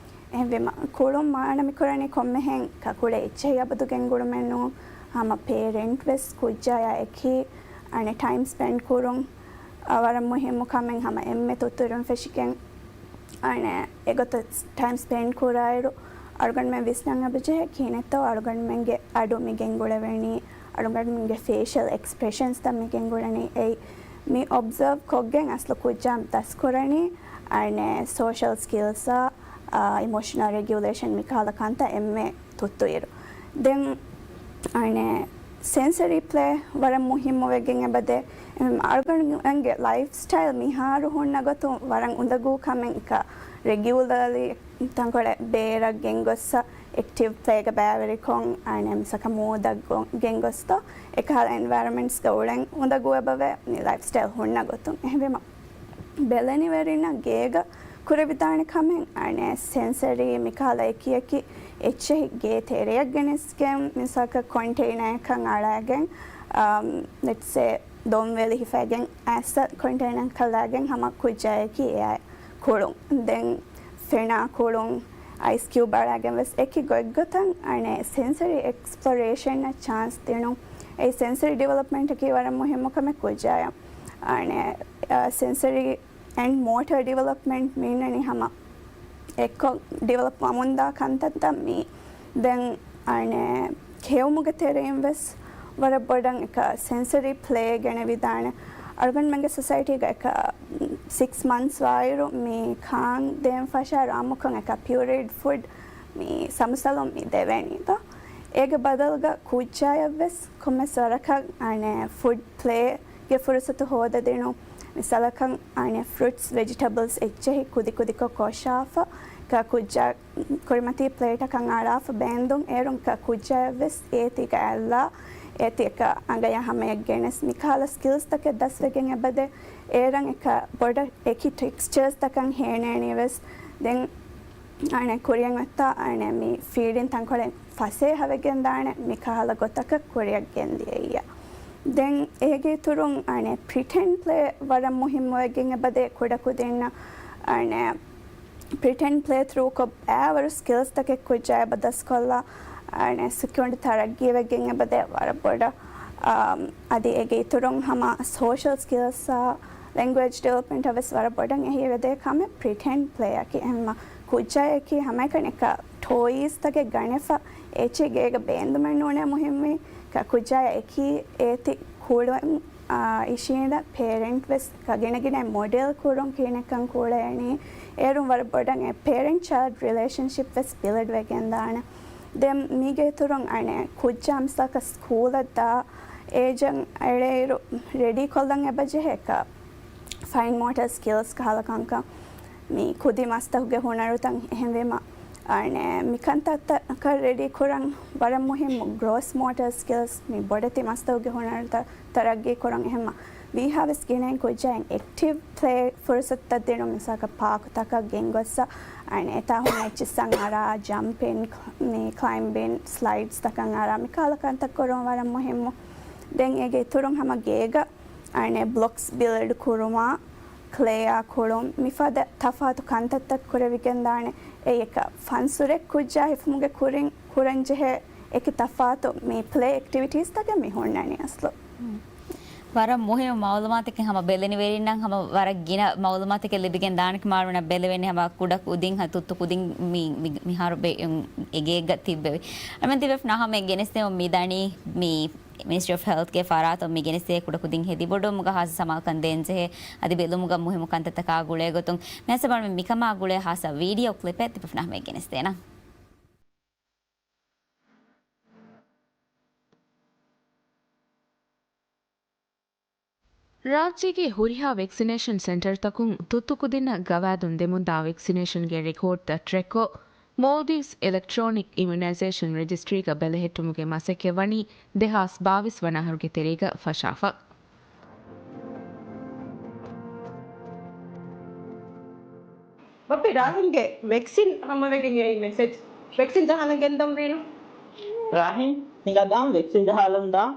އެހެންވީމަ، ކުޅުން މާނަ މިކުރަނީ ކޮންމެހެން ކަކުޅެއް އެއްޗެހި އަބަދު ގެންގުޅުމެއް ނޫން، ހަމަ ޕޭރެންޓް ވެސް ކުއްޖާޔާ އެކީ، އަނެއް ޓައިމް ސްޕެންޑް ކުރުން، އަ، ވަރަށް މުހިއްމު ކަމެއް ހަމަ އެންމެ ތުއްތުއިރުން ފެށިގެން އަނެއް އެގޮތަށް ޓައިމް ސްޕެންޑް ކުރާއިރު، އަޅުގަނޑުމެން ވިސްނަން އެބަޖެހޭ ކިހިނެއްތޯ އަޅުގަނޑުމެންގެ އަޑު މި ގެންގުޅެވެނީ، އަޅުގަނޑުމެންގެ ފޭޝަލް އެކްސްޕްރެޝަންސްތައް މި ގެންގުޅެނީ. އެއީ މި އޮބްޒާވް ކޮށްގެން އަސްލު ކުއްޖާ ދަސްކުރަނީ، އަނެއް ސޯޝަލް ސްކިލްސްއާ، އާ، އިމޯޝަނަލް ރެގިއުލޭޝަން މިކަހަލަ ކަންތައް އެންމެ ތުއްތުއިރު. ދެން އަނެއް ސެންސަރީ ޕްލޭ ވަރަށް މުހިއްމުވެގެން އެބަދޭ. އަޅުގަނޑުގެ ލައިފް ސްޓައިލް މިހާރު ހުންނަ ގޮތުން ވަރަށް އުނދަގޫ ކަމެއް އެކަ ރެގިއުލަރލީ ތަންކޮޅެއް ބޭރަށް ގެންގޮއްސަ އެކްޓިވް ޕްލޭގަ ބައިވެރިކޮށް އަނެއް މިސާލަކަށް މޫދަށް ގޮ-، ގެންގޮސްތޯ އެކަހަލަ އެންވަޔަރަމެންޓްސްގަ އުޅެން އުނދަގޫ އެބަވޭ މި ލައިފް ސްޓައިލް ހުންނަ ގޮތުން. އެހެންވީމަ ބެލެނިވެރިންނަށް ގޭގަ ކުރެވިދާނެ ކަމެއް އަނެއް ސެންސަރީ މިކަހަލަ އެކިއެކި އެއްޗެހި ގޭ ތެރެއަށް ގެނެސްގެން މިސާލަކަށް ކޮންޓެއިނަރަކަށް އަޅައިގެން، އަމް، ލެޓްސޭ ދޮންވެލި ހިފައިގެން އައިސް ކޮންޓެއިނަރަކަށް ލާގެން ހަމަ ކުއްޖާއެކީ އެއާ ކުޅުން. ދެން ފެނާ ކުޅުން، އައިސް ކިއުބް އަޅާގެން ވެސް އެކި ގޮތްގޮތަށް އަނެއް ސެންސަރީ އެކްސްޕްލޮރޭޝަންއަށް ޗާންސް ދިނުން. އެއީ ސެންސަރީ ޑިވެލޮޕްމަންޓަކީ ވަރަށް މުހިއްމު ކަމެއް ކުއްޖާއަށް. އަނެއް، އަ، ސެންސަރީ އެންޑް މޯޓަރ ޑިވެލޮޕްމަންޓް މީންނަނީ ހަމަ އެއްކޮށް ޑިވެލޮޕް ވަމުންދާ ކަންތައްތައް މީ. ދެން އަނެއް ކެއުމުގެ ތެރެއިން ވެސް ވަރަށް ބޮޑަށް އެކަ ސެންސަރީ ޕްލޭ ގެނެވިދާނެ. އަޅުގަނޑުމެންގެ ސޮސައިޓީގަ އެކަ ސިކްސް މަންތްސް ވާއިރު މި ކާން ދޭން ފަށާއިރު އާއްމުކޮށް އެކަ ޕިއުރީޑް ފުޑް މި ސަމުސަލުން މި ދެވޭނީތޯ. އޭގެ ބަދަލުގަ ކުއްޖާޔަށް ވެސް ކޮންމެސް ވަރަކަށް އަނެއް ފުޑް ޕްލޭ ގެ ފުރުސަތު ހޯދަދިނުން. މިސާލަކަށް އަނެއް ފްރުޓްސް، ވެޖިޓަބަލްސް އެއްޗެހި ކުދިކުދިކޮށް ކޮށާފަ، ކުއްޖާ ކުރިމަތީ ޕްލޭޓަކަށް އަޅާފަ ބޭންދުން އޭރުން ކުއްޖާއަށް ވެސް އޭތި ގައިލާ، އޭތި އެކަ އަނގަޔަށް ހަމަޔަށް ގެނެސް މިކަހަލަ ސްކިލްސްތަކެއް ދަސްވެގެން އެބަދޭ. އޭރަށް އެކަ ބޮޑަށް އެކި ޓެކްސްޗަރސްތަކަށް ހޭނޭނީ ވެސް. ދެން އަނެއް ކުރިއަށް އޮތްތާ އަނެއް މި ފީޑިން ތަންކޮޅެއް ފަސޭހަވެގެން ދާނެ މި ކަހަލަ ގޮތަކަށް ކުރިއަށް ގެންދިޔައީ. ދެން އޭގެ އިތުރުން އަނެއް ޕްރިޓެންޑް ޕްލޭ ވަރަށް މުހިއްމުވެގެން އެބަދޭ ކުޑަކުދިންނަށް. އަނެއް ޕްރިޓެންޑް ޕްލޭ ތްރޫކޮށް އާވަރު ސްކިލްސްތަކެއް ކުއްޖާ އެބަ ދަސްކޮށްލާ، އަނެއް ސިކިއުންޑް ތަރައްގީވެގެން އެބަދޭ ވަރަށް ބޮޑަށް. އާ، އަދި އޭގެ އިތުރުން ހަމަ ސޯޝަލް ސްކިލްސްއާ ލެންގުއޭޖް ޑިވެލޮޕްމަންޓަށް ވެސް ވަރަށް ބޮޑަށް އެހީވެދޭ ކަމެއް ޕްރިޓެންޑް ޕްލޭއަކީ. އެހެންމަ ކުއްޖާޔަކީ ހަމައެކަނި އެކަ ޓޯއީސްތަކެއް ގަނެފަ އެއްޗެއް ގޭގަ ބޭންދުމެއް ނޫނޭ މުހިއްމީ. ކުއްޖާޔަކީ އޭތި ކުޅެން، އާ، އިށީނދެ ޕޭރެންޓް ވެސް ގިނަގިނައިން މޮޑެލް ކުރުން ކިހިނެއްކަން ކުޅޭނީ. އޭރުން ވަރަށް ބޮޑަށް އެ ޕޭރެންޓް ޗައިލްޑް ރިލޭޝަންޝިޕް ވެސް ބިލްޑް ވެގެން ދާނެ. ދެން މީގެ އިތުރުން އަނެއް ކުއްޖާ މިސާލަކަށް ސްކޫލަށް ދާ އޭޖަށް އެޅޭއިރު ރެޑީ ކޮށްލަން އެބަޖެހޭ އެކަ ފައިން މޯޓަރ ސްކިލްސް ކަހަލަ ކަންކަން. މި ކުދި މަސްތަކުގެ ހުނަރުތައް އެހެންވީމަ، އަނެއް މި ކަންތައްތަކަށް ރެޑީ ކުރަން ވަރަށް މުހިއްމު ގްރޯސް މޯޓަރ ސްކިލްސް، މި ބޮޑެތި މަސްތަކުގެ ހުނަރުތައް ތަރައްގީ ކުރަން. އެހެންމަ ވީހާވެސް ގިނައިން ކުއްޖާއިން އެކްޓިވް ޕްލޭ ފުރުސަތުތައް ދިނުން، މިސާލަކަށް ޕާކުތަކަށް ގެންގޮއްސަ، އަނެއް އެތާ ހުންނަ އެއްޗިއްސަށް އަރާ، ޖަމްޕިން، މި ކްލައިމްބިން، ސްލައިޑްސްތަކަށް އަރާ، މި ކަހަލަ ކަންތައް ކުރުން ވަރަށް މުހިއްމު. ދެން އޭގެ އިތުރުން ހަމަ ގޭގަ އަނެއް ބްލޮކްސް ބިލްޑް ކުރުމާ، ކްލޭއާ ކުޅުން، މިފަދަ ތަފާތު ކަންތައްތައް ކުރެވިގެންދާނެ. އެއީ އެކަ ފަންސުރެއް ކުއްޖާ ހިފުމުގެ ކުރިން ކުރަންޖެހޭ އެކި ތަފާތު މި ޕްލޭ އެކްޓިވިޓީސްތަކެއް މި ހުންނަނީ އަސްލު. ވަރަށް މުހިއްމު މައުލޫމާތެއް ހަމަ ބެލެނިވެރިންނަށް ހަމަ ވަރަށް ގިނަ މައުލޫމާތެއް ލިބިގެން ދާނެކަމާ ވަނަ ބެލެވެނީ ހަމަ ކުޑަ ކުދިން ހަ ތުއްތު ކުދިން މި، މި، މިހާރު ބެ-، އެ ގޭގަ ތިއްބެވި. އަމެން ތިބެފް ނަހަމެ ގެނެސްދެމުން މި ދަނީ މި މިނިސްޓްރީ އޮފް ހެލްތްގެ ފަރާތުން މި ގެނެސްދޭ ކުޑަކުދިން ހެދިބޮޑުވުމުގަ ހާއްސަ ސަމާލުކަން ދޭންޖެހޭ އަދި ބެލުމުގަ މުހިއްމު ކަންތައްތަކާ ގުޅޭގޮތުން. މިހާރު ސަމާލު މިކަމާ ގުޅޭ ހާއްސަ ވީޑިއޯ ކްލިޕެއް ތިބެފް ނަހަމެ ގެނެސްދޭނަން. ރާއްޖޭގެ ހުރިހާ ވެކްސިނޭޝަން ސެންޓަރތަކުން ތުއްތު ކުދިންނަށް ގަވާއިދުން ދެމުންދާ ވެކްސިނޭޝަންގެ ރެކޯޑްތައް ޓްރެކްކޮށް، މޯލްޑިވްސް އިލެކްޓްރޯނިކް އިމިއުނައިޒޭޝަން ރެޖިސްޓްރީގަ ބެލެހެއްޓުމުގެ މަސައްކަތް ވަނީ ދެހާސް ބާވީސް ވަނަ އަހަރުގެ ތެރޭގަ ފަށާފަ. ބައްޕި، ރާހިންގެ ވެކްސިން ހަމަވެގެން އެއީ މެސެޖް. ވެކްސިން ޖަހާލަން ގެންދަން ވީނު. ރާހިން، ހިނގާ ދާން ވެކްސިން ޖަހާލަން ދާން.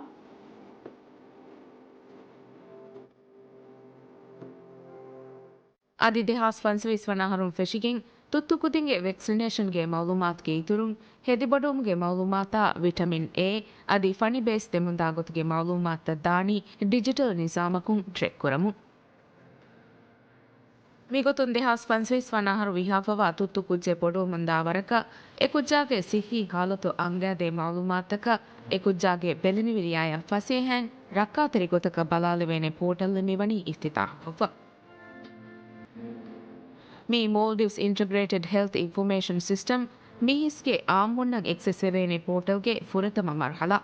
އަދި ދެހާސް ފަންސަވީސް ވަނަ އަހަރުން ފެށިގެން ތުއްތު ކުދިންގެ ވެކްސިނޭޝަންގެ މައުލޫމާތުގެ އިތުރުން، ހެދިބޮޑުވުމުގެ މައުލޫމާތާ، ވިޓަމިން އޭ އަދި ފަނި ބޭސް ދެމުންދާ ގޮތުގެ މައުލޫމާތުތައް ދާނީ ޑިޖިޓަލް ނިޒާމަކުން ޓްރެކް ކުރަމުން. މިގޮތުން ދެހާސް ފަންސަވީސް ވަނަ އަހަރު ވިހާފަވާ ތުއްތު ކުއްޖެއް ބޮޑުވަމުންދާ ވަރަކަށް، އެ ކުއްޖާގެ ސިއްހީ ހާލަތު އަނގައިދޭ މައުލޫމާތުތަކަށް އެ ކުއްޖާގެ ބެލެނިވެރިޔާއަށް ފަސޭހައިން ރައްކާތެރި ގޮތަކަށް ބަލާލެވޭނެ ޕޯޓަލެއް މިވަނީ އިފްތިތާޙުކޮށްފަ. މި މޯލްޑިވްސް އިންޓަގްރޭޓެޑް ހެލްތް އިންފޮމޭޝަން ސިސްޓަމް މީސްގެ އާއްމުންނަށް އެކްސެސް ވެވޭނެ ޕޯޓަލްގެ ފުރަތަމަ މަރުހަލާ.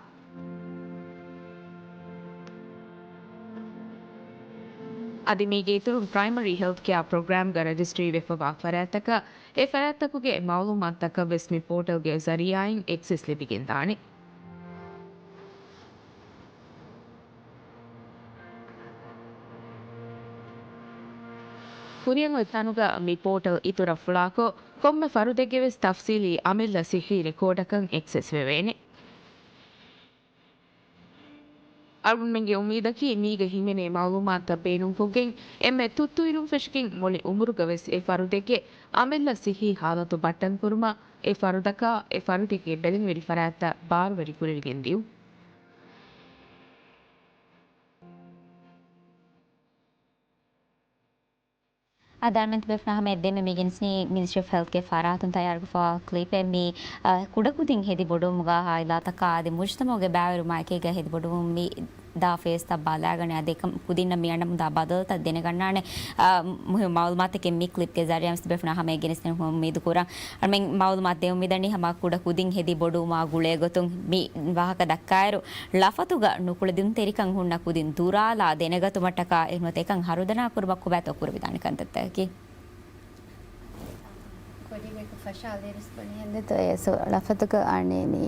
އަދި މީގެ އިތުރުން ޕްރައިމަރީ ހެލްތްކެއާ ޕްރޮގްރާމްގަ ރަޖިސްޓްރީ ވެފަވާ ފަރާތްތަކަށް އެ ފަރާތްތަކުގެ މައުލޫމާތުތަކަށް ވެސް މި ޕޯޓަލްގެ ޒަރީއާއިން އެކްސެސް ލިބިގެންދާނެ. ކުރިއަށް އޮތް ތަނުގަ މި ޕޯޓަލް އިތުރަށް ފުޅާކޮށް، ކޮންމެ ފަރުދެއްގެ ވެސް ތަފްސީލީ އަމިއްލަ ސިއްހީ ރެކޯޑަކަށް އެކްސެސް ވެވޭނެ. އަޅުގަނޑުމެންގެ އުއްމީދަކީ މީގަ ހިމެނޭ މައުލޫމާތުތައް ބޭނުންކޮށްގެން، އެންމެ ތުއްތު އިރުން ފެށިގެން މުޅި އުމުރުގަ ވެސް އެ ފަރުދެއްގެ އަމިއްލަ ސިއްހީ ހާލަތު ބައްޓަން ކުރުމަށް، އެ ފަރުދަކާ އެ ފަރުދެއްގެ ބެލެނިވެރި ފަރާތްތައް ބާރުވެރި ކުރެވިގެން ދިޔުން. އަދި އަޅުގަނޑު ބޭފުޅުންނާ ހަމަޔަށް ދެންމެ މި ގެނެސްދިނީ މިނިސްޓްރީ އޮފް ހެލްތްގެ ފަރާތުން ތައްޔާރުކޮށްފައިވާ ކްލިޕެއް. މި، އަ، ކުޑަކުދިން ހެދި ބޮޑުވުމުގަ އާއިލާތަކާ އަދި މުޖުތަމަޢުގެ ބައިވެރިވުމާ އެކީގަ ހެދި ބޮޑުވުމުން މި ދާ ފޭސްތައް ބަލާގަނެ. އަދި އެކަމަކު ކުދިންނަށް މި އަންނަމުންދާ ބަދަލުތައް ދެނެގަންނާނެ. އަ، މުހިއްމު މައުލޫމާތަކެއް މި ކްލިޕްގެ ޒަރީއާ ވެސް ބޭފުޅުންނާ ހަމަޔަށް ގެނެސްދޭން އުއްމީދު ކުރަން. އަޅުމެން މައުލޫމާތު ދެއްވަމުން މިދަނީ ހަމަ ކުޑަ ކުދިން ހެދި ބޮޑުވުމާ ގުޅޭ ގޮތުން މި ވާހަކަ ދައްކާއިރު، ލަފަތުގަ ނުކުޅެދުންތެރިކަން ހުންނަ ކުދިން ދުރާލާ ދެނެގަތުމަށްޓަކާ އެހެންވީމަ އެކަން ހަރުދަނާ ކުރުމަށް ކޮބާތޯ ކުރެވިދާނެ ކަންތައްތަކަކީ؟ ކުދިން އެކު ފަށާލިއިރުސް ބުނިހެން ދެތޯ އެސު ޅަފަތުގަ އަނެ މި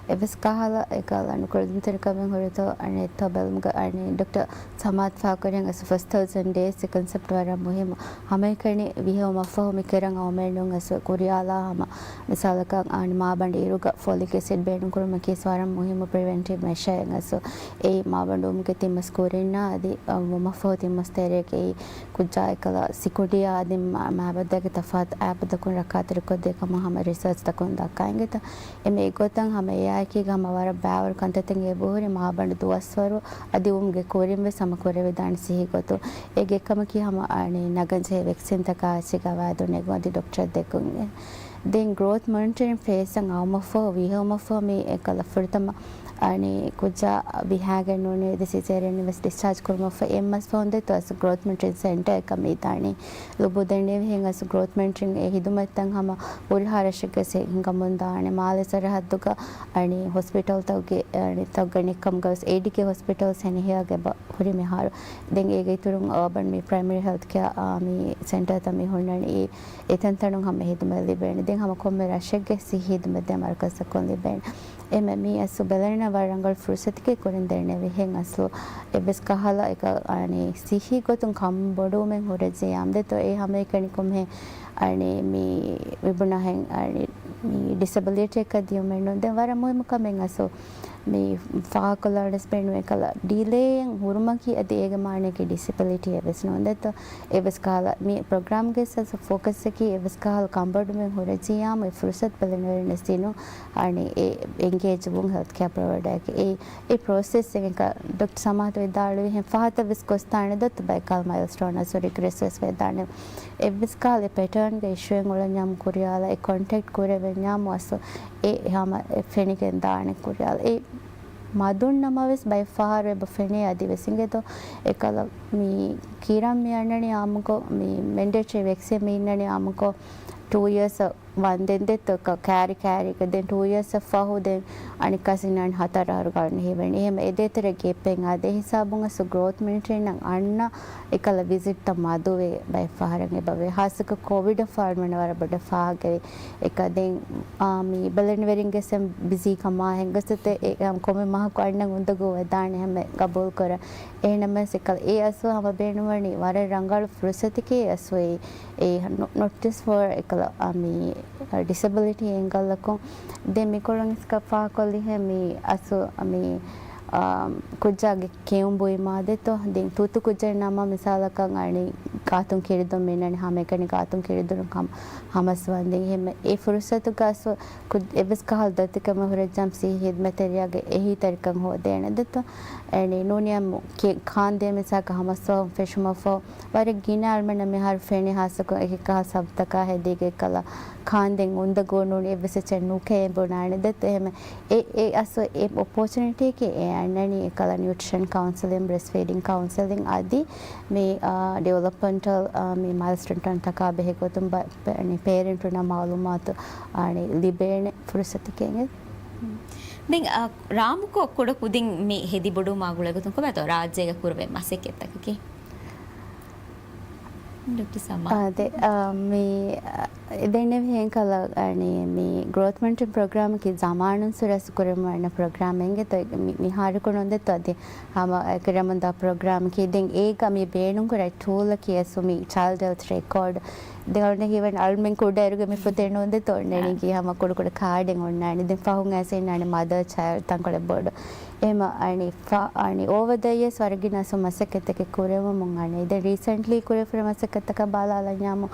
އެވެސް ކަހަލަ އެކަލަ ނުކުޅެދުންތެރިކަމެއް ހުރިތޯ އަނެ ތޯ ބެލުމުގަ އަނެ ޑޮކްޓަ ސަމާތް ފާކުރިން އެސު ފަސް ތައުޒަން ޑޭސް ކޮންސެޕްޓް ވަރަށް މުހިއްމު. ހަމައެކަނި ވިހެއުމަށްފަހު މި ކެރަން އައުމެއްނޫން އެސު ކުރިޔާލާ ހަމަ މިސާލަކަށް އަނެ މާބަނޑު އިރުގަ ފޮލިކް އެސިޑް ބޭނުންކުރުމަކީ ވަރަށް މުހިއްމު ޕްރިވެންޓިވް މެޝަރެއް އެސު އެއީ މާބަނޑުވުމުގެ ތިން މަސް ކުރިންނާ އަދި ވުމަށްފަހު ތިން މަސް ތެރޭގައި ކުއްޖާ އެކަލަ ސިކުޑިޔާ އަދި މާ-، މާބައްދާގެ ތަފާތު އައިބަދަކުން ރައްކާތެރިކޮށްދޭ ކަމަށް ހަމަ ރިސާޗްތަކުން ދައްކައިގެތަ. އެމެ އެގޮތަށް ހަމަ އެއާއެކީގަ ހަމަ ވަރަށް ބާވަރު ކަންތައްތައް އެބަހުރި މާބަނޑު ދުވަސްވަރު އަދި ވުމުގެ ކުރިން ވެސް ހަމަ ކުރެވިދާނެ ސިއްހީ ގޮތުން. އޭގެ އެއްކަމަކީ ހަމަ އަނެ ނަގަން ޖެހޭ ވެކްސިންތަކާ އެއްޗެއް ގަވާއިދު ނެގުން އަދި ޑޮކްޓަރަށް ދެއްކުން. ދެން ގްރޯތް މޮނިޓަރިން ފޭސްއަށް އައުމަށްފަހު ވިހެއުމަށްފަހު މި އެކަލަ ފުރަތަމަ އަނެ ކުއްޖާ ވިހާގެން ނޫނީ އަދި ސިޒޭރިއަން ވެސް ޑިސްޗާޖް ކުރުމަށްފަހު އެއް މަސް ފަހުން ދެތޯ އަސް ގްރޯތް މޮނިޓަރިން ސެންޓަރ އެކަށް މިދާނީ. ލުބު ދެންނެވިހެން އަސް ގްރޯތް މޮނިޓަރިން އެ ހިދުމަތްތައް ހަމަ ހުރިހާ ރަށެއްގަސް ހިނގަމުން ދާނެ. މާލެ ސަރަހައްދުގަ އަނި ހޮސްޕިޓަލްތަކުގެ އަނި ތައްގަ ނެއްކަމުގަ ވެސް އޭޑީކޭ ހޮސްޕިޓަލްސް ހެނިހިޔާގެ ބަ ހުރި މިހާރު. ދެން އޭގެ އިތުރުން އާބަން މި ޕްރައިމަރީ ހެލްތް ކެއާ މި ސެންޓަރތައް މި ހުންނަނީ އެތަންތަނުން ހަމަ ހިދުމަތް ލިބޭނެ. ދެން ހަމަ ކޮންމެ ރަށެއްގެ ސިއްހީ ހިދުމަތް ދޭ މަރުކަޒްތަކުން ލިބޭނެ. އެމެ މީ އަސްލު ބެލެންނަ ވަރަށް ރަނގަޅު ފުރުސަތަކީ ކުރިން ދެންނެވިހެން އަސްލު އެއްވެސް ކަހަލަ އެކަ އަނި ސިއްހީ ގޮތުން ކަން ބޮޑުވުމެއް ހުރެއްޖެ ޔާމް ދެތޯ އެ ހަމައެކަނި ކޮންމެ އަނި މި މިބުނާހެން އަނި މި ޑިސެބިލިޓީއަކަށް ދިޔުމެއް ނޫން. ދެން ވަރަށް މުހިއްމު ކަމެއް އަސްލު މި ފާހަގަކޮށްލާނެސް ބޭނުން އެކަލަ ޑިލޭއެއް ހުރުމަކީ އަދި އޭގެ މާނައަކީ ޑިސެބިލިޓީއެއް ވެސް ނޫން ދެތޯ. އެއްވެސް ކަހަލަ މި ޕްރޮގްރާމްގެ އަސްލު ފޯކަސްއަކީ އެއްވެސް ކަހަލަ ކަންބޮޑުވުމެއް ހުރެއްޖެ ޔާމް އެ ފުރުސަތު ބެލެނިވެރިންނަސް ދިނުން އަނި އެ އެންގޭޖް ވުން ހެލްތް ކެއާ ޕްރޮވައިޑަރަކީ އެ އެ ޕްރޮސެސް އެކަ ޑޮކްޓަ ސަމާތު ވިދާޅުވިހެން ފަހަތަށް ވެސް ގޮސްދާނެ ދޮތު ބައިކަލް މައިލްސްޓޯން އަސް ރިގްރެސް ވެސް ވެދާނެ. އެއްވެސް ކަހަލަ ޕެޓާންގެ އިޝޫއެއް އުޅެންޏާމު ކުރިޔާލަ އެ ކޮންޓެކްޓް ކުރެވެންޏާމު އަސް އެ ހަމަ އެ ފެނިގެން ދާނެ ކުރިޔާލަ. އެ މަދުން ނަމަވެސް ބައެއް ފަހަރު އެބަ ފެނޭ އަދި ވެސް އިނގޭތޯ އެކަލަ މި ކީރަން މި އަންނަނީ އާއްމުކޮށް މި މެންޑޭޓްރީ ވެކްސިން މި އިންނަނީ އާއްމުކޮށް ޓޫ އިޔާސް ވަންދެން ދެތޯ ކަ-، ކާރި ކާރީގަ ދެން ޓޫ އިޔާސް ފަހު ދެން އަނެއްކާސް އިންނާނެ ހަތަރު އަހަރު ގަޅުން ހީވަނީ. އެހެމަ އެ ދޭތެރެ ގެއްޕެއް އާދޭ ހިސާބުން އަސް ގްރޯތް މޮނިޓަރިންއަށް އަންނަ އެކަލަ ވިޒިޓްތައް މަދުވެ ބައެއް ފަހަރަށް އެބަވޭ. ހާއްސަކޮށް ކޯވިޑަށް ފާޑުމަން ވަރަށް ބޮޑަށް ފާހަގަވި އެކަ ދެން އާ، މި ބެލެނިވެރިންގެ ސެމް ބިޒީ ކަމާ ހެންގަސްތެ އެ ކޮމެ މަހަކު އަންނަ އުނދަގޫ ވެދާނެ ހަމެ ގަބޫލު ކުރަ. އެހެނަމަސް އެކަލަ އެ އަސް ހަމަ ބޭނުންވަނީ ވަރަށް ރަނގަޅު ފުރުސަތަކީ އަސް އެ އެ ނޮ-، ނޮޓިސް ފޯ އެކަލަ، އާ، މި، އާ، ޑިސެބިލިޓީ އެންގަލަކުން. ދެން މިކޮޅުން އިސްކަ ފާހަކޮށްލިހެން މި އަސް މި، އާ، ކުއްޖާގެ ކެއުން ބުއިމާ ދެތޯ. ދެން ތުއްތު ކުއްޖެއް ނަމަ މިސާލަކަށް އަނި ގާތުން ކިރިދުން މިންނަނި ހަމައެކަނި ގާތުން ކިރިދުނު ކަމަ ހަމަސް ވަންދެން. އެހެން އެ ފުރުސަތުގަ އަސް ކުއް-، އެއްވެސް ކަހަލަ ދަތިކަމެއް ހުރެއްޖާމް ސިއްހީ ހިދުމަތްތެރިޔާގެ އެހީތެރިކަން ހޯދޭނެ ދެތޯ. އެނީ ނޫނިއަމު ކާންދޭ މިސާކަށް ހަމަސްވަހުން ފެށުމަށްފަހު ވަރަށް ގިނަ އަޅުމެންނަށް މިހާރު ފެނި ހާއްސަކޮށް އެކި ކަހަލަ ސަބްތަކާ ހެދީގެ ކަލަ ކާންދެން އުނދަގޫ ނޫނީ އެއްވެސް އެއްޗެއް ނުކޭ ބުނާނެ ދެއްތޯ އެހެމެ އެ އެ އަސް އެ އޮޕޯޗުނިޓީއަކީ އެ އަންނަނީ އެކަލަ ނިއުޓްރިޝަން ކައުންސެލިން، ބްރެސްޓް ފީޑިން ކައުންސެލިން އަދި މި ޑިވެލޮޕްމަންޓަލް މައިލްސްޓޯންތަކާ ބެހޭގޮތުން ޕޭރެންޓުންނަށް މައުލޫމާތު އަނި ލިބޭނެ ފުރުސަތަކެއް. ދެން ރާމްކޯ ކުޑަކުދިން މި ހެދިބޮޑުވުމާ ގުޅޭގޮތުން ކޮބާތޯ ރާއްޖޭގަ ކުރެވޭ މަސައްކަތްތަކަކީ؟ ޑޮކްޓަރ ސަމާ. އާ، ދެ، އާ، މި، އާ، ދެންނެވިހެން ކަލަ، އަނި، މި ގްރޯތް މޮނިޓަރިން ޕްރޮގްރާމަކީ ޒަމާނުން ސުރަސް ކުރެވުމަށް އަންނަ ޕްރޮގްރާމެއް އިނގޭތޯ މި، މިހާރު ކުން އޮންދެތޯ އަދި ހަމަ އެކަރަމުންދާ ޕްރޮގްރާމަކީ ދެން އޭގަ މި ބޭނުންކުރާ ޓޫލަކީ އަސް މި ޗައިލްޑް ހެލްތް ރެކޯޑް. ދެން އަޅުގަނޑަށް ހީވަނީ އަޅުމެން ކުޑައިރުގެ މި ފޮތެއް ނޫންދެތޯ އޮންނަނީ ހަމަ ކުޑަކުޑަ ކާޑެއް އޮންނާނެ. ދެން ފަހުން އައިސް އިންނާނެ މަދަރ ޗައިލްޑް ތަންކޮޅެއް ބޮޑު. އެހެމަ އަނި ފަ، އަނި އޯވަ ދަ އިޔާސް ވަރަށް ގިނަ އަސް މަސައްކަތްތަކެއް ކުރެވެމުން އަނެއް. ދެން ރީސެންޓްލީ ކުރެވިފައި މަސައްކަތްތަކަށް ބަލާލަންޏާމު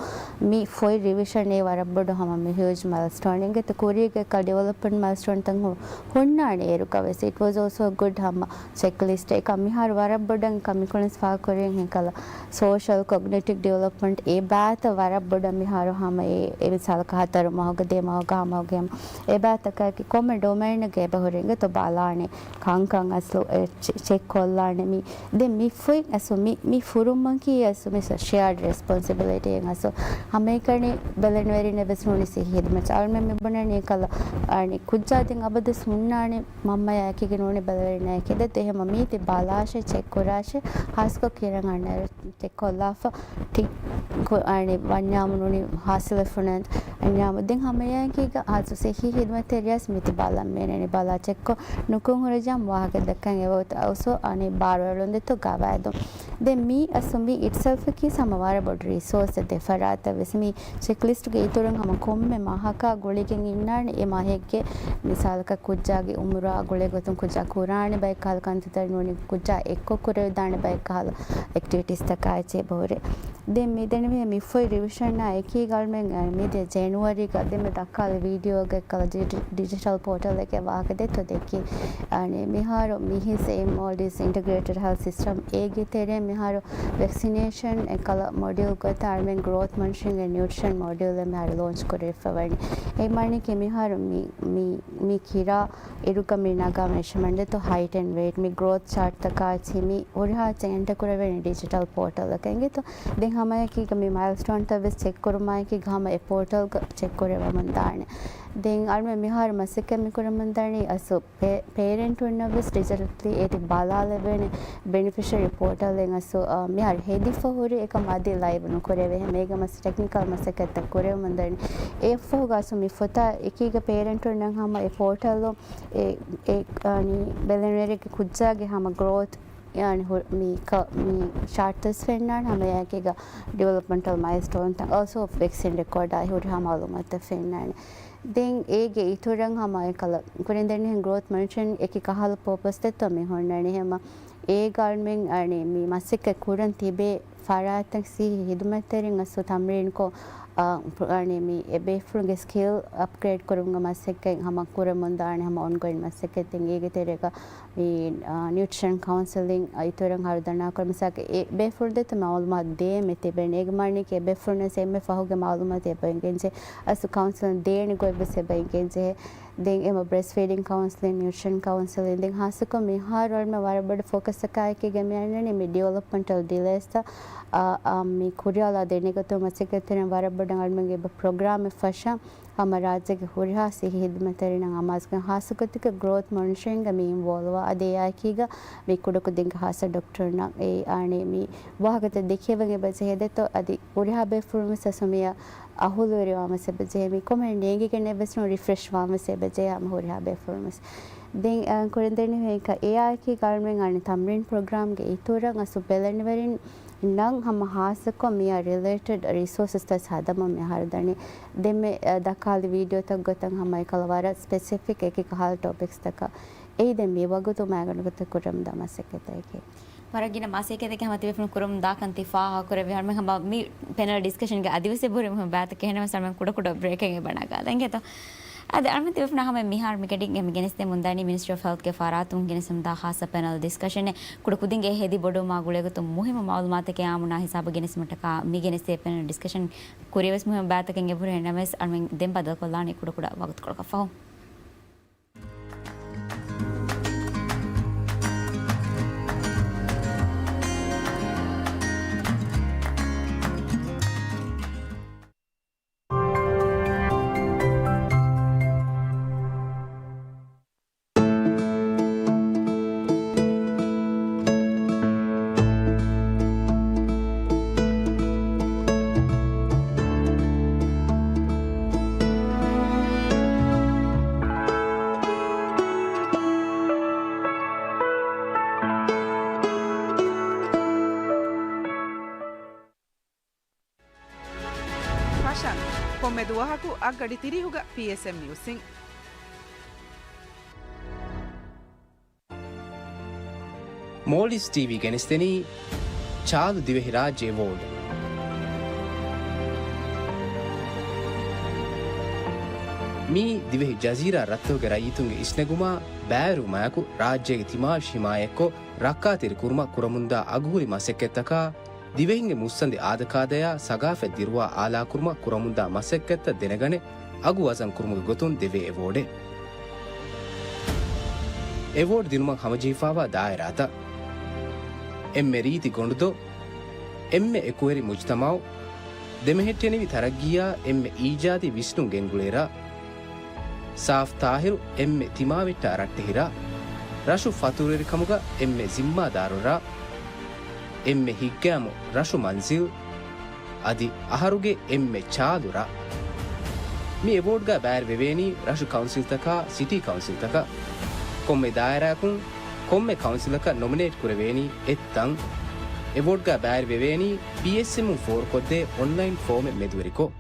މި ފޮތް ރިވިޝަން އެ ވަރަށް ބޮޑު ހަމަ މި ހިއުޖް މައިލްސްޓޯނެއް އިނގޭތޯ ކުރީގެ ކަ ޑިވެލޮޕްމަންޓް މައިލްސްޓޯންތައް ހު، ހުންނާނެ އޭރުގަވެސް. އިޓް ވާޒް އޯލްސޯ ގުޑް ހަމަ ޗެކްލިސްޓް އެކަ މިހާރު ވަރަށް ބޮޑަށް ކަ މިކޮޅެންސް ފާހަގަކުރިން ހެންކަލަ ސޯޝަލް ކޮގްނިޓިވް ޑިވެލޮޕްމަންޓް އެ ބާތަ ވަރަށް ބޮޑަށް މިހާރު ހަމަ އެ، އެ މިސާލަކަށް ހަތަރު މަހުގެ ދެ މަހުގެ ހަ މަހުގެ އެ ބާތަކަކީ ކޮންމެ ޑޮމައިންގެ އެބަހުރި އިނގޭތޯ ބަލާނެ ކަންކަން އަސްލު އެ ޗެ، ޗެކް ކޮށްލާނެ މި. ދެން މި ފޮތް އަސް މި، މި ފުރުމަކީ އަސް މި ޝެއާޑް ރެސްޕޮންސިބިލިޓީ އަސް ހަމައެކަނި ބެލެނިވެރިން އެއްވެސް ނޫނި ސިހި ހިދުމަތް އަޅުމެން މި ބުނަނީ ކަލަ އަނި ކުއްޖާ ދެން އަބަދުސް ހުންނާނެ މަންމަޔާ އެކީގެ ނޫނީ ބެލެވެރިންނާ އެކީ ދެ އެހެމަ މީތި ބަލާށޭ ޗެކް ކުރާށޭ ހާސްކޮށް ކިރަން އަންނަ ޗެކް ކޮށްލާފަ ޓި، ކު، އަނި ވަންޏާމު ނޫނީ ހާސިލެ ފުނަން އަންޏާމު ދެން ހަމަޔާ އެކީގަ ހާސް ސިހި ހިދުމަތްތެރިޔާސް މީތި ބަލަން މޭނެނި ބަލާ ޗެކްކޮށް ނުކުން ހުރެޖާމު ވާހަކަ ދައްކަން އެވަގުތު އަސް އަނި ބާރުއެޅުންދެތޯ ގަވާއިދު. ދެން މީ އަސް މީ އިޓްސެލްފަކީ ހަމަ ވަރަށް ބޮޑު ރިސޯސް ދެ ފަރާތަށް ވެސް މީ ޗެކްލިސްޓްގެ އިތުރުން ހަމަ ކޮންމެ މަހަކާ ގުޅިގެން އިންނާނެ އެ މަހެއްގެ މިސާލަކަށް ކުއްޖާގެ އުމުރާ ގުޅޭ ގޮތުން ކުއްޖާ ކުރާނެ ބައެއް ކަހަލަ ކަންތައްތައް ނޫނީ ކުއްޖާ އެއްކޮށް ކުރެވިދާނެ ބައެއް ކަހަލަ އެކްޓިވިޓީސްތަކާ އެއްޗެއް ބަހުރޭ. ދެން މި ދެން މި ފޮތް ރިވިޝަންއާ އެކީ އަޅުމެން މިދިޔަ ޖެނުއަރީގަ ދެން މި ދައްކާލި ވީޑިއޯގެ ކަލަ ޑި، ޑި، ޑިޖިޓަލް ޕޯޓަލްއެކޭ ވާހަކަ ދެއްތޯ ދެއްކީ. އަނެ މިހާރު މިހިސް އެމްއޯޑީސް އިންޓަގްރޭޓެޑް ހެލްތް ސިސްޓަމް އޭގެ ތެރޭ މިހާރު ވެކްސިނޭޝަން އެކަލަ މޮޑިއުލް ގޮތަށް އަޅުމެން ގްރޯތް މޮނިޓަރިންގ އެންޑް ނިއުޓްރިޝަން މޮޑިއުލް މިހާރު ލޯންޗް ކުރެވިފަ ވަނީ. އެ މާނައަކީ މިހާރު މި، މި، މި ކިރާ އިރުގަ މި ނަގާ މެޝަމަންޓްތޯ ހައިޓް އެންޑް ވެއިޓް މި ގްރޯތް ޗާޓްތަކާ އެއްޗެހި މި ހުރިހާ އެއްޗެއް އެންޓަ ކުރެވޭނެ ޑިޖިޓަލް ޕޯޓަލްއަކަށް އިނގޭތޯ. ދެން ހަމައެކީގަ މި މައިލްސްޓޯންތައް ވެސް ޗެކް ކުރުމާއެކީގަ ހަމަ އެ ޕޯޓަލްގަ ޗެކް ކުރެވެމުން ދާނެ. ދެން އަޅުމެން މިހާރު މަސައްކަތް މި ކުރަމުން ދާނީ އަސް ޕޭ، ޕޭރެންޓުންނަށް ވެސް ޑިޖިޓަލީ އޭތި ބަލާލެވޭނެ ބެނިފިޝަރީ ޕޯޓަލެއް އަސް، އާ، މިހާރު ހެދިފަ ހުރި އެކަމް އަދި ލައިވް ނުކުރެވޭ. އެހެން މޭގަ މަސް ޓެކްނިކަލް މަސައްކަތްތައް ކުރެވެމުން ދާނީ. އެއަށްފަހުގަ އަސް މި ފޮތާ އެކީގަ ޕޭރެންޓުންނަށް ހަމަ އެ ޕޯޓަލު އެ، އެ، އަނި ބެލެނިވެރިގެ ކުއްޖާގެ ހަމަ ގްރޯތް އަނި ހު، މި ކަ، މި ޗާޓްތައް ފެންނާނެ ހަމައެކީގަ ޑިވެލޮޕްމަންޓަލް މައިލްސްޓޯންތައް އޯލްސޯ ވެކްސިން ރެކޯޑާ ހުރިހާ މައުލޫމާތުތައް ފެންނާނެ. ދެން އޭގެ އިތުރަށް ހަމަ އެކަލަ ކުރިން ދެން އެހެން ގްރޯތް މޮނިޓަރިން އެކި ކަހަލަ ޕާޕަސްތައްތޯ މި ހުންނަނީ ހަމަ އޭގަ އަޅުމެން އަނި މި މަސައްކަތް ކުރަން ތިބޭ ފަރާތްތައް ސިހި ހިދުމަތްތެރިން އަސް ތަމްރީންކޮށް، އަ، އަނި މި އެބޭފުޅުންގެ ސްކިލް އަޕްގްރޭޑް ކުރުމުގެ މަސައްކަތް ހަމަ ކުރަމުން ދާނެ ހަމަ އޮންގޯއިން މަސައްކަތް ދެން އޭގެ ތެރޭގަ މި، އާ، ނިއުޓްރިޝަން ކައުންސެލިން އިތުރަށް ހަރުދަނާކޮށް މިސާލަކަށް އެ ބޭފުޅުން ދެތަ މައުލޫމާތު ދޭމެ ތިބެން. އޭގެ މާނައަކީ އެ ބޭފުޅުންނަށް އެންމެ ފަހުގެ މައުލޫމާތު އެބަ އެނގެންޖެ އަސް ކައުންސެލިން ދޭނެ ގޮތްވެސް އެބަ އެނގެންޖެ. ދެން އެމަ ބްރެސްޓް ފީޑިން ކައުންސެލިން، ނިއުޓްރިޝަން ކައުންސެލިން. ދެން ހާއްސަކޮށް މިހާރު އަޅުމެން ވަރަށް ބޮޑު ފޯކަސްއަކާއެކީގަ މި އަންނަނީ މި ޑިވެލޮޕްމަންޓަލް ޑިލޭސްތައް، އާ، އާ، މި ކުރިއަށް ދެނެގަތުމަށް މަސައްކަތްތެރިން ވަރަށް ބޮޑަށް އަޅުމެންގެ އެބަ ޕްރޮގްރާމެއް ފަށަން ހަމަ ރާއްޖޭގެ ހުރިހާ ސިހި ހިދުމަތްތެރިންނަށް އަމާޒުކޮށް ހާއްސަގޮތެއްގަ ގްރޯތް މޮނިޓަރިންގަ މި އިންވޯލްވާ އަދި އެއާއެކީގަ މި ކުޑަކުދިންގެ ހާއްސަ ޑޮކްޓަރުންނަށް އެ އާނެ މި ވާހަކަތައް ދެކެވެން އެބަ ޖެހޭ ދެއްތޯ އަދި ހުރިހާ ބޭފުޅުން ވެސް އަސް މިއަށް އަހުލުވެރިވާން ވެސް އެބަ ޖެހޭ މި ކޮމެންޓް ނޭނގިގެން އެއްވެސް ނޫން ރިފްރެޝް ވާން ވެސް އެބަ ޖެހޭ ހަމަ ހުރިހާ ބޭފުޅުން ވެސް. ދެން، އަ، ކުރިން ދެން ހެންކަ އެއާއެކީ އަޅުމެން އަނެއް ތަމްރީން ޕްރޮގްރާމްގެ އިތުރަށް އަސް ބެލެނިވެރިން ނަން ހަމަ ހާއްސަކޮށް މިއާ ރިލޭޓެޑް ރިސޯސަސްތައް ހަދަމުން މިހާރު ދަނީ. ދެންމެ، އަ، ދައްކާލި ވީޑިއޯތައް ގޮތަށް ހަމަ އެކަލަ ވަރަށް ސްޕެސިފިކް އެކި ކަހަލަ ޓޮޕިކްސްތަކަށް. އެއީ ދެން މި ވަގުތު މައިގަނޑުގަތަށް ކުރަމުންދާ މަސައްކަތެކޭ. ވަރަށް ގިނަ މަސައްކަތެއް ހަމަ ތިބޭފުޅުން ކުރަމުން ދާކަން ތި ފާހަގަކުރެއްވި ހަމަ މި ޕެނަލް ޑިސްކަޝަންގެ އަދިވެސް އެބަހުރި މުހިންމު ބާތަކެއް ހެނެއް ވެސް ހަމަ ކުޑަކުޑަ ބްރޭކެއް އެބަ ނަގާލަން އިނގޭތޯ. އަދި އަޅުމެން ތިބޭފުޅުންނާ ހަމަޔަށް މިހާރު މިގަޑިގެން މިގެނެސްދޭ މުންދާނީ މިނިސްޓްރީ އޮފް ހެލްތްގެ ފަރާތުން ގެނެސްދެމުންދާ ޚާއްޞަ ޕެނަލް ޑިސްކަޝަނެއް. ކުޑަ ކުދިންގެ ހެދި ބޮޑުވުމާ ގުޅޭގޮތުން މުހިއްމު މައުލޫމާތެކޭ އާއްމުންނާ ހިސާބަށް ގެނެސްދިނުމަށްޓަކާ މިގެނެސްދޭ ޕެނަލް ޑިސްކަޝަން. ކުރިއަށްވެސް މުހިއްމު ބައިތަކެއް އެބަހުރި ނަމަވެސް، އަޅުމެން ދެން ބަދަލުކޮށްލާނީ ކުޑަކުޑަ ވަގުތުކޮޅަކަށްފަހު. ހަށަން، ކޮންމެ ދުވަހަކު އަށްގަޑި ތިރީހުގަ ޕީއެސްއެމް ނިއުސްއިން. މޯލްޑިވްސް ޓީވީ ގެނެސްދެނީ ޗާލު ދިވެހިރާއްޖެ އެވޯޑް. މީ ދިވެހި ޖަޒީރާ ރަށްތަކުގެ ރައްޔިތުންގެ އިސްނެގުމާ ބައިވެރިވުމާއެކު، ރާއްޖޭގެ ތިމާވެށި ހިމާޔަތްކޮށް، ރައްކާތެރި ކުރުމަށް ކުރަމުންދާ އަގުހުރި މަސައްކަތްތަކާ، ދިވެހިންގެ މުއްސަނދި އާދަކާދަޔާ ސަގާފަތް ދިރުވާ އާލާކުރުމަށް ކުރަމުންދާ މަސައްކަތްތައް ދެނެގަނެ، އަގު ވަޒަން ކުރުމުގެ ގޮތުން ދެވޭ އެވޯޑެއް. އެވޯޑް ދިނުމަށް ހަމަޖެހިފާވާ ދާއިރާތައް: އެންމެ ރީތި ގޮނޑުދޮށް، އެންމެ އެކުވެރި މުޖުތަމައު، ދެމެހެއްޓެނިވި ތަރައްގީއާ އެންމެ އީޖާދީ ވިސްނުން ގެންގުޅޭ ރަށް، ސާފް ޠާހިރު އެންމެ ތިމާވެއްޓާ ރައްޓެހި ރަށް، ރަށު ފަތުރުވެރިކަމުގަ އެންމެ ޒިންމާދާރު ރަށް، އެންމެ ހިތްގައިމު ރަށު މަންޒިލް، އަދި އަހަރުގެ އެންމެ ޗާލު ރަށް. މި އެވޯޑްގަ ބައިވެރިވެވޭނީ ރަށު ކައުންސިލްތަކާ ސިޓީ ކައުންސިލްތަކަށް. ކޮންމެ ދާއިރާއަކުން ކޮންމެ ކައުންސިލަކަށް ނޮމިނޭޓް ކުރެވޭނީ އެއްތަން. އެވޯޑްގަ ބައިވެރިވެވޭނީ ޕީއެސްއެމުން ފޯރުކޮށްދޭ އޮންލައިން ފޯމެއް މެދުވެރިކޮށް.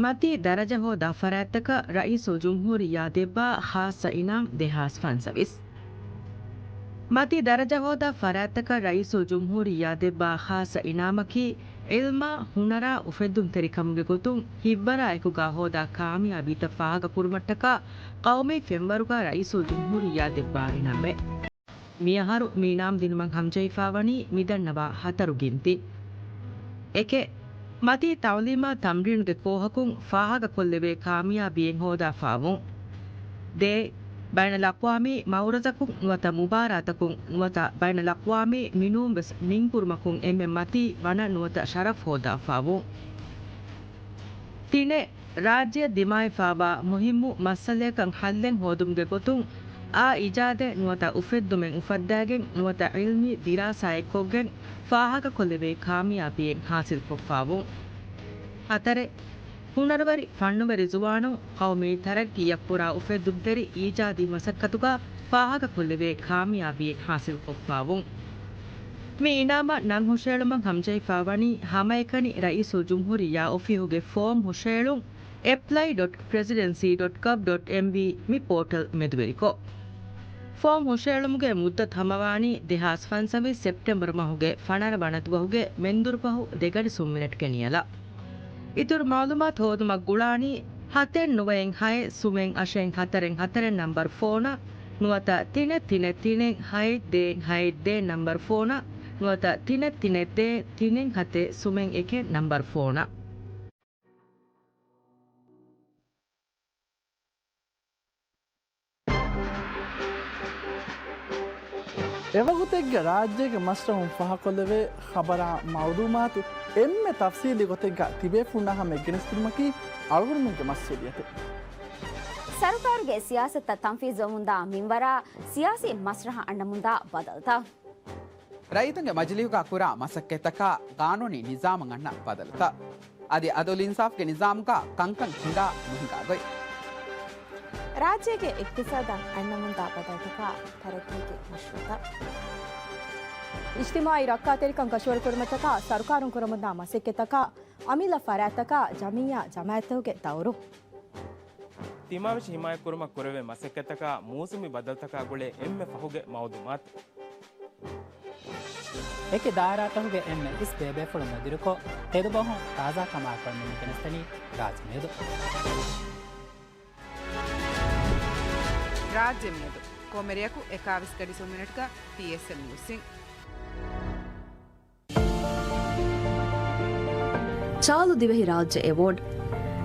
މަތީ ދަރަޖަ ހޯދާ ފަރާތްތަކަށް ރައީސުލްޖުމްހޫރިއްޔާ ދެއްވާ ޚާއްޞަ އިނާމް ދެހާސް ފަންސަވީސް. މަތީ ދަރަޖަ ހޯދާ ފަރާތްތަކަށް ރައީސުލްޖުމްހޫރިއްޔާ ދެއްވާ ޚާއްޞަ އިނާމަކީ، ޢިލްމާ، ހުނަރާ، އުފެއްދުންތެރިކަމުގެ ގޮތުން ހިތްވަރާއެކުގަ ހޯދާ ކާމިޔާބީތައް ފާހަގަކުރުމަށްޓަކާ ޤައުމީ ފެންވަރުގަ ރައީސުލްޖުމްހޫރިއްޔާ ދެއްވާ އިނާމެއް. މިއަހަރު މި އިނާމް ދިނުމަށް ހަމަޖެހިފާވަނީ މިދަންނަވާ ހަތަރު ގިންތި. އެކެއް، މަތީ ތަޢުލީމާ ތަމްރީނުގެ ކޯހަކުން ފާހަގަކޮށްލެވޭ ކާމިޔާބީއެއް ހޯދާފާވުން. ދޭއް، ބައިނަލްއަޤްވާމީ މައުރަޒަކުން ނުވަތަ މުބާރާތަކުން ނުވަތަ ބައިނަލްއަޤްވާމީ މިނޫންވެސް ނިންކުރުމަކުން އެންމެ މަތީ ވަނަ ނުވަތަ ޝަރަފް ހޯދާފާވުން. ތިނެއް، ރާއްޖެއަށް ދިމާވެފާވާ މުހިއްމު މައްސަލަޔަކަށް ހައްލެއް ހޯދުމުގެ ގޮތުން އާ އިޖާދެއް ނުވަތަ އުފެއްދުމެއް އުފައްދާގެން ނުވަތަ ޢިލްމީ ދިރާސާއެއްކޮށްގެން ފާހަގަކޮށްލެވޭ ކާމިޔާބީއެއް ޙާޞިލްކޮށްފާވުން. ހަތަރެއް، ހުނަރުވެރި ފަންނުވެރި ޒުވާނުން ޤައުމީ ތަރައްގީއަށް ކުރާ އުފެއްދުންތެރި އީޖާދީ މަސައްކަތުގަ ފާހަގަކޮށްލެވޭ ކާމިޔާބީއެއް ޙާޞިލްކޮށްފާވުން. މި އިނާމަށް ނަން ހުށައެޅުމަށް ހަމަޖެހިފާވަނީ ހަމައެކަނި ރައީސުލްޖުމްހޫރިއްޔާ އޮފީހުގެ ފޯމް ހުށައެޅުން، އެޕްލައި ޑޮޓް ޕްރެޒިޑެންސީ ޑޮޓް ގަވް ޑޮޓް އެމްވީ މި ޕޯޓަލް މެދުވެރިކޮށް. ފޯމް ހުށައެޅުމުގެ މުއްދަތު ހަމަވާނީ ދެހާސް ފަންސަވީސް ސެޕްޓެމްބަރު މަހުގެ ފަނަރަ ވަނަ ދުވަހުގެ މެންދުރުފަހު ދެގަޑި ސުން މިނެޓްގެ ނިޔަލަށް. އިތުރު މައުލޫމާތު ހޯދުމަށް ގުޅާނީ ހަތެއް ނުވައެއް ހައެއް ސުމެއް އަށެއް ހަތަރެއް ހަތަރެއް ނަންބަރު ފޯނަށް ނުވަތަ ތިނެއް ތިނެއް ތިނެއް ހައެއް ދޭއް ހައެއް ދޭއް ނަންބަރު ފޯނަށް ނުވަތަ ތިނެއް ތިނެއް ދޭއް ތިނެއް ހަތެއް ސުމެއް އެކެއް ނަންބަރު ފޯނަށް. އެވަގުތެއްގެ ރާއްޖޭގެ މަސްރަހުން ފާހަގަކޮށްލެވޭ ޚަބަރާ މައުލޫމާތު އެންމެ ތަފްސީލީ ގޮތެއްގަ ތިބޭފުޅުންނާ ހަމަޔަށް ގެނެސްދިނުމަކީ އަޅުގަނޑުމެންގެ މަސްއޫލިއްޔަތެއް. ސަރުކާރުގެ ސިޔާސަތުތައް ތަންފީޒުވަމުންދާ މިންވަރާ، ސިޔާސީ މަސްރަހަ އަންނަމުންދާ ބަދަލުތައް. ރައްޔިތުންގެ މަޖިލީހުގަ ކުރާ މަސައްކަތްތަކާ ގާނޫނީ ނިޒާމަށް އަންނަ ބަދަލުތައް. އަދި އަދުލު އިންސާފްގެ ނިޒާމުގަ ކަންކަން ހިނގާ ނުހިނގާ ގޮތް. ރާއްޖޭގެ އިޤްތިޞާދަށް އަންނަމުންދާ ބަދަލުތަކާ ތަރައްގީގެ މަޝްރޫޢުތައް. އިޖްތިމާޢީ ރައްކާތެރިކަން ކަށަވަރުކުރުމަށްޓަކާ ސަރުކާރުން ކުރަމުންދާ މަސައްކަތްތަކާ، އަމިއްލަ ފަރާތްތަކާ، ޖަމިއްޔާ ޖަމާޢަތްތަކުގެ ދައުރު. ތިމާވެށި ހިމާޔަތްކުރުމަށް ކުރެވޭ މަސައްކަތްތަކާ މޫސުމީ ބަދަލުތަކާ ގުޅޭ އެންމެ ފަހުގެ މައުލޫމާތު. އެކި ދާއިރާތަކުގެ އެންމެ އިސް ބޭބޭފުޅުން ނުދިރުކޮށް، ތެދުބަހުން ތާޒާކަމާ ކޮންމެ މި ގެނެސްދެނީ ރާއްޖެ މިއަދު. ރާއްޖެ މިއަދު ކޮމެރިއަކު އެކާވީސް ގަޑި ސުން މިނެޓްގަ ޕީއެސްއެމް ނިއުސްއިން. ޗާލު ދިވެހި ރާއްޖެ އެވޯޑް.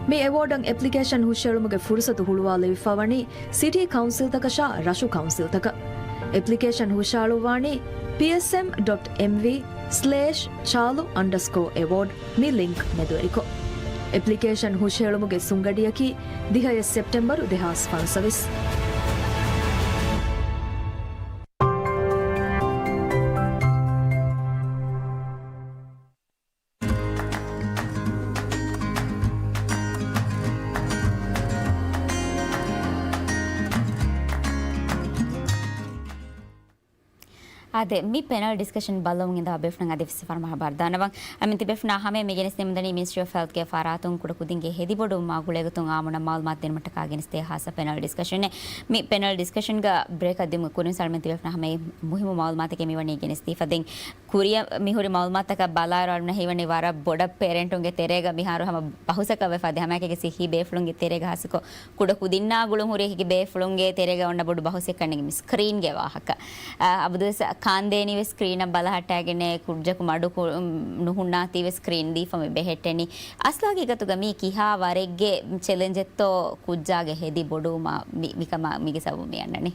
މި އެވޯޑަށް އެޕްލިކޭޝަން ހުށައެޅުމުގެ ފުރުސަތު ހުޅުވާލެވިފަވަނީ ސިޓީ ކައުންސިލްތަކަށާ ރަށު ކައުންސިލްތަކަށް. އެޕްލިކޭޝަން ހުށައަޅުއްވާނީ ޕީއެސްއެމް ޑޮޓް އެމްވީ ސްލޭޝް ޗާލު އަންޑަސްކޯ އެވޯޑް މި ލިންކް މެދުވެރިކޮށް. އެޕްލިކޭޝަން ހުށައެޅުމުގެ ސުންގަޑިއަކީ ދިހައެއް ސެޕްޓެމްބަރު ދެހާސް ފަންސަވީސް. އާދެ، މި ޕެނަލް ޑިސްކަޝަން ބައްލަވަމުން އިންދާ ބޭފުޅުން އަދި ވެސް ފަރުމާ ހަބާރު ދާނަވަން. އަމިއްލަ ބޭފުޅުންނާ ހަމަޔަށް މި ގެނެސްދެމުންދަނީ މިނިސްޓްރީ އޮފް ހެލްތްގެ ފަރާތުން ކުޑަކުދިންގެ ހެދިބޮޑުވުމާ ގުޅޭގޮތުން އާއްމުންނަށް މައުލޫމާތު ދިނުމަށްޓަކާ ގެނެސްދޭ ހާއްސަ ޕެނަލް ޑިސްކަޝަނެއް. މި ޕެނަލް ޑިސްކަޝަންގަ ބްރޭކަށް ދިއުމުގެ ކުރިން އަޅުމެން ތިބޭފުޅުންނާ ހަމަޔަށް މުހިއްމު މައުލޫމާތަކެއް މިވަނީ ގެނެސްދީފަ. ދެން ކުރިއަށް މިހުރި މައުލޫމާތަކަށް ބަލާއިރު އަޅުމެން ހީވަނީ ވަރަށް ބޮޑަށް ޕޭރެންޓުންގެ ތެރޭގަ މިހާރު ހަމަ ބަހުސަކަށް ވެފަ އަދި ހަމައެކަނި ހިތް ބޭފުޅުންގެ ތެރޭގަ ހާއްސަކޮށް ކުޑަކުދިންނާ ގުޅުން ހުރި ހިތް ބޭފުޅުންގެ ތެރޭގަ އޮންނަ ބޮޑު ބަހުސެއް ކަންނޭނގެ މި ސްކްރީންގެ ވާހަކަ. އާ، އަބަދުވެސް ކާންދޭނީވެސް ސްކްރީނަށް ބަލަހައްޓާގެންނޭ ކުއްޖަކު މަޑުކު-، ނުހުންނާތީވެސް ސްކްރީން ދީފަ މި ބެހެއްޓެނީ. އަސްލު ހަގީގަތުގަ މީ ކިހާ ވަރެއްގެ ޗެލެންޖެއްތޯ ކުއްޖާގެ ހެދި ބޮޑުވުމާ މި-، މިކަމާ މީގެ ސަބަބު މި އަންނަނީ؟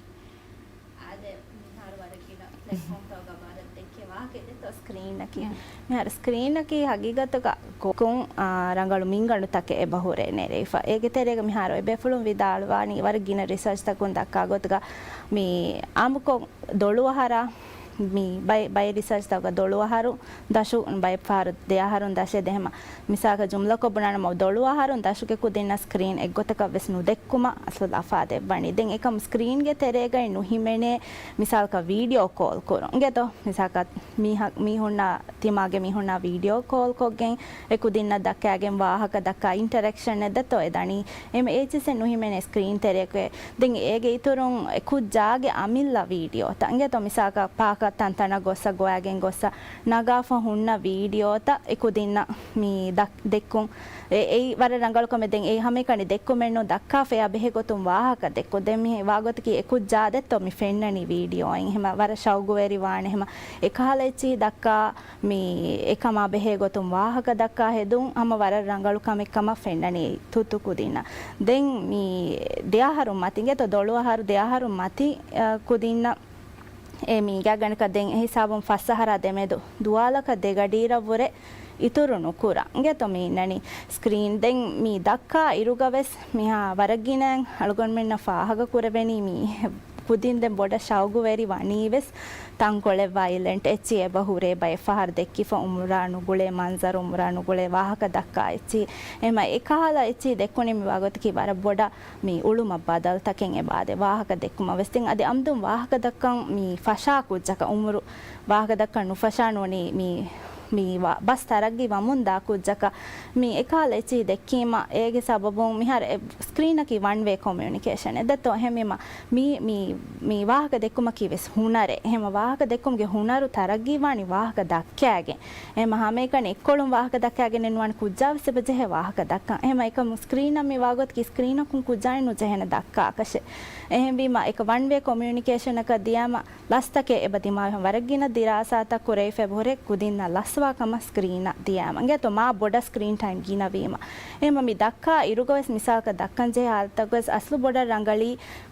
އާދެ، މިހާރު ވަރަށް ގިނަ ޕްލެޓްފޯމްތަކުގަ ވަރަށް ދެއްކޭ ވާހަކައެއް ދެއްތޯ ސްކްރީނަކީ. މިހާރު ސްކްރީނަކީ ހަގީގަތުގަ ގޮ-، ގޮތުން، އާ، ރަނގަޅު މިންގަނޑުތަކެއް އެބަ ހުރޭ ނެރެވިފަ. އޭގެ ތެރޭގަ މިހާރު އެބޭފުޅުން ވިދާޅުވާނީ ވަރަށް ގިނަ ރިސާޗްތަކުން ދައްކާ ގޮތުގަ މި އާއްމުކޮށް ދޮޅުއަހަރާ، މި ބައެއް، ބައެއް ރިސާޗްތަކުގަ ދޮޅުއަހަރު ދަށު، ބައެއް ފަހަރު ދެއަހަރުން ދަށެއް ދެހެމަ. މިސާލަކަށް ޖުމްލަކޮށް ބުނާނަމަ، ދޮޅުއަހަރުން ދަށުގެ ކުދިންނަށް ސްކްރީން އެއްގޮތަކަށް ވެސް ނުދެއްކުމަށް އަސްލު ލަފާ ދެއްވަނީ. ދެން އެކަމު ސްކްރީންގެ ތެރޭގައި ނުހިމެނޭ، މިސާލަކަށް ވީޑިއޯ ކޯލް ކުރުން. އިނގޭތޯ، މިސާލަކަށް މީހަ-، މީހުންނާ ތިމާގެ މީހުންނާ ވީޑިއޯ ކޯލް ކޮށްގެން އެ ކުދިންނަށް ދައްކާގެން ވާހަކަ ދައްކާ އިންޓަރެކްޝަން އެއް ދެއްތޯ އެ ދަނީ. އެމަ އޭޗިސް އެއް ނުހިމެނޭ ސްކްރީން ތެރެއަކު. ދެން އޭގެ އިތުރުން އެ ކުއްޖާގެ އަމިއްލަ ވީޑިއޯތައް. އިނގޭތޯ މިސާލަކަށް ޕާކަށް ތަންތަނަށް ގޮއްސަ ގޮވާގެން ގޮއްސަ ނަގާފަ ހުންނަ ވީޑިއޯތައް އެ ކުދިންނަށް މި ދަ-، ދެއްކުން. އެ-، އެއީ ވަރަށް ރަނގަޅު ކަމެއް. ދެން އެ ހަމައެކަނި ދެއްކުމެއް ނޫން، ދައްކާފައި އާ ބެހޭ ގޮތުން ވާހަކަ ދެއްކުން. ދެން މި ވާގޮތަކީ އެ ކުއްޖާ ދެއްތޯ މި ފެންނަނީ ވީޑިއޯއިން. އެހެމަ ވަރަށް ޝައުގުވެރި ވާނެ. އެހެމަ އެކަހަލަ އެއްޗިހި ދައްކާ މި އެކަމާ ބެހޭ ގޮތުން ވާހަކަ ދައްކާ ހެދުން ހަމަ ވަރަށް ރަނގަޅު ކަމެއް ކަމަށް ފެންނަނީ ތުއްތު ކުދިންނަށް. ދެން މި ދެއަހަރު މަތި އިނގޭތޯ ދޮޅު އަހަރު ދެއަހަރު މަތި، އަ، ކުދިންނަށް އެ މީގާގަނޑަކަށް ދެން އެހިސާބުން ފަސް އަހަރާ ދެމެދު ދުވާލަކަށް ދެގަޑިއިރަށްވުރެ އިތުރު ނުކުރަން. އިނގޭތޯ މި އިންނަނީ ސްކްރީން. ދެން މި ދައްކާ އިރުގަވެސް މިހާ ވަރަށް ގިނައިން އަޅުގަނޑުމެންނަށް ފާހަގަ ކުރެވެނީ މީ ކުދިން ދެން ބޮޑަށް ޝައުގުވެރި ވަނީވެސް ތަންކޮޅެއް ވައިލެންޓް އެއްޗި އެބަ ހުރޭ ބައެއް ފަހަރު ދެއްކިފަ އުމުރާ ނުގުޅޭ މަންޒަރު އުމުރާ ނުގުޅޭ ވާހަކަ ދައްކާ އެއްޗި. އެހެމަ އެކަހަލަ އެއްޗި ދެއްކުނީ މި ވާގޮތަކީ ވަރަށް ބޮޑަށް މި އުޅުމަށް ބަދަލުތަކެއް އެބާދެ ވާހަކަ ދެއްކުމަށް ވެސް. ދެން އަދި އަމްދުން ވާހަކަ ދައްކަން މި ފަށާ ކުއްޖަކަށް އުމުރު ވާހަކަ ދައްކަން ނުފަށާ ނޫނީ މި، މި ވާ-، ބަސް ތަރައްގީ ވަމުން ދާ ކުއްޖަކަށް މި އެކަހަލަ އެއްޗިހި ދެއްކީމަ އޭގެ ސަބަބުން މިހާރު އެ ސްކްރީނަކީ ވަން ވޭ ކޮމިއުނިކޭޝަން އެއް ދެއްތޯ. އެހެންވީމަ މި، މި، މި ވާހަކަ ދެއްކުމަކީ ވެސް ހުނަރެއް. އެހެމަ ވާހަކަ ދެއްކުމުގެ ހުނަރު ތަރައްގީ ވާނީ ވާހަކަ ދައްކަ ކައިގެން. އެހެމަ ހަމައެކަނި އެއްކޮޅުން ވާހަކަ ދައްކާގެން ނުވާނެ ކުއްޖާވެސް އެބަ ޖެހޭ ވާހަކަ ދައްކަން. އެހެމަ އެކަމު ސްކްރީނަށް މި ވާގޮތަކީ ސްކްރީނަކުން ކުއްޖާއިން ނުޖެހޭނެ ދައްކާކަށެއް. އެހެންވީމަ އެކަ ވަން ވޭ ކޮމިއުނިކޭޝަނަކަށް ދިޔާމަ ލަސްތަކެއް އެބަ ދިމާވެފަ ވަރަށް ގިނަ ދިރާސާތައް ކުރެވިފަ އެބަހުރޭ ކުދިންނަށް ލަސްވާ ކަމަށް ސްކްރީނަށް ދިޔާމަ. އިނގޭތޯ މާ ބޮޑަށް ސްކްރީން ޓައިމް ގިނަވީމަ. އެހެމަ މި ދައްކާ އިރުގަވެސް މިސާލަކަށް ދައްކަން ޖެހޭ ހާލަތަކުވެސް އަސްލު ބޮޑަށް ރަނގަޅީ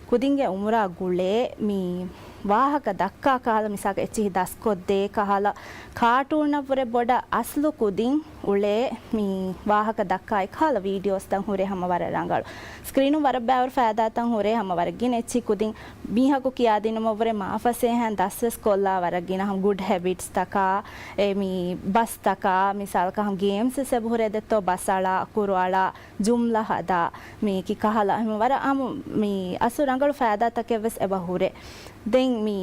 ކުދިންގެ އުމުރާ ގުޅޭ މި ވާހަކަ ދައްކާ ކަހަލަ މިސާލަކަށް އެއްޗިހި ދަސްކޮށްދޭ ކަހަލަ ކާޓޫނަށްވުރެ ބޮޑަށް އަސްލު ކުދިން އުޅޭ މި ވާހަކަ ދައްކާ އެކަހަލަ ވީޑިއޯސްތައް ހުރޭ ހަމަ ވަރަށް ރަނގަޅު. ސްކްރީނުން ވަރަށް ބައިވަރު ފައިދާތައް ހުރޭ ހަމަ ވަރަށް ގިނަ އެއްޗި ކުދިން މީހަކު ކިޔާދިނުމަށްވުރެ މާފަސޭހައިން ދަސްވެސް ކޮށްލާ ވަރަށް ގިނަ ހަމަ ގުޑް ހެބިޓްސްތަކާ، އެ މި ބަސްތަކާ، މިސާލަކަށް ހަމަ ގޭމްސް އެބަހުރޭ ދެއްތޯ ބަސް އަޅާ، އަކުރު އަޅާ، ޖުމްލަ ހަދާ، މީކީ ކަހަލަ ހަމަ ވަރަށް އާއްމު މި އަސްލު ރަނގަޅު ފައިދާތަކެއްވެސް އެބަ ހުރޭ. ދެން މި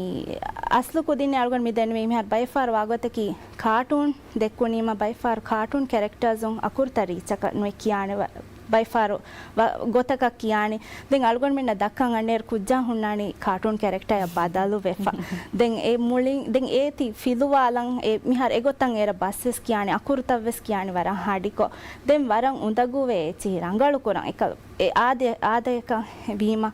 އަސްލު ކުދިން އަޅުގަނޑު މި ދެންނެވީ މިހާރު ބައެއްފަހަރު ވާގޮތަކީ ކާޓޫން ދެއްކުނީމަ ބައެއްފަހަރު ކާޓޫން ކެރެކްޓާސް އަކުރުތައް ރީއްޗަކަށް ނުވެ ކިޔާނެ ވަ-، ބައިފާރު ގޮތަކަށް ކިޔާނީ. ދެން އަޅުގަނޑުމެންނަށް ދައްކަން އަންނައިރު ކުއްޖާ ހުންނާނީ ކާޓޫން ކެރެކްޓަރއަށް ބަދަލު ވެފަ. ދެން އެ މުޅިން ދެން އޭތި ފިލުވާލަން އެ މިހާރު އެގޮތަށް އޭރަށް ބަސްވެސް ކިޔާނީ، އަކުރުތައްވެސް ކިޔާނީ ވަރަށް ހަޑިކޮށް. ދެން ވަރަށް އުނދަގޫވޭ އެއްޗިހި ރަނގަޅުކުރަން އެކަލް އެ އާދެ، އާދަޔަކަށް ވީމަ.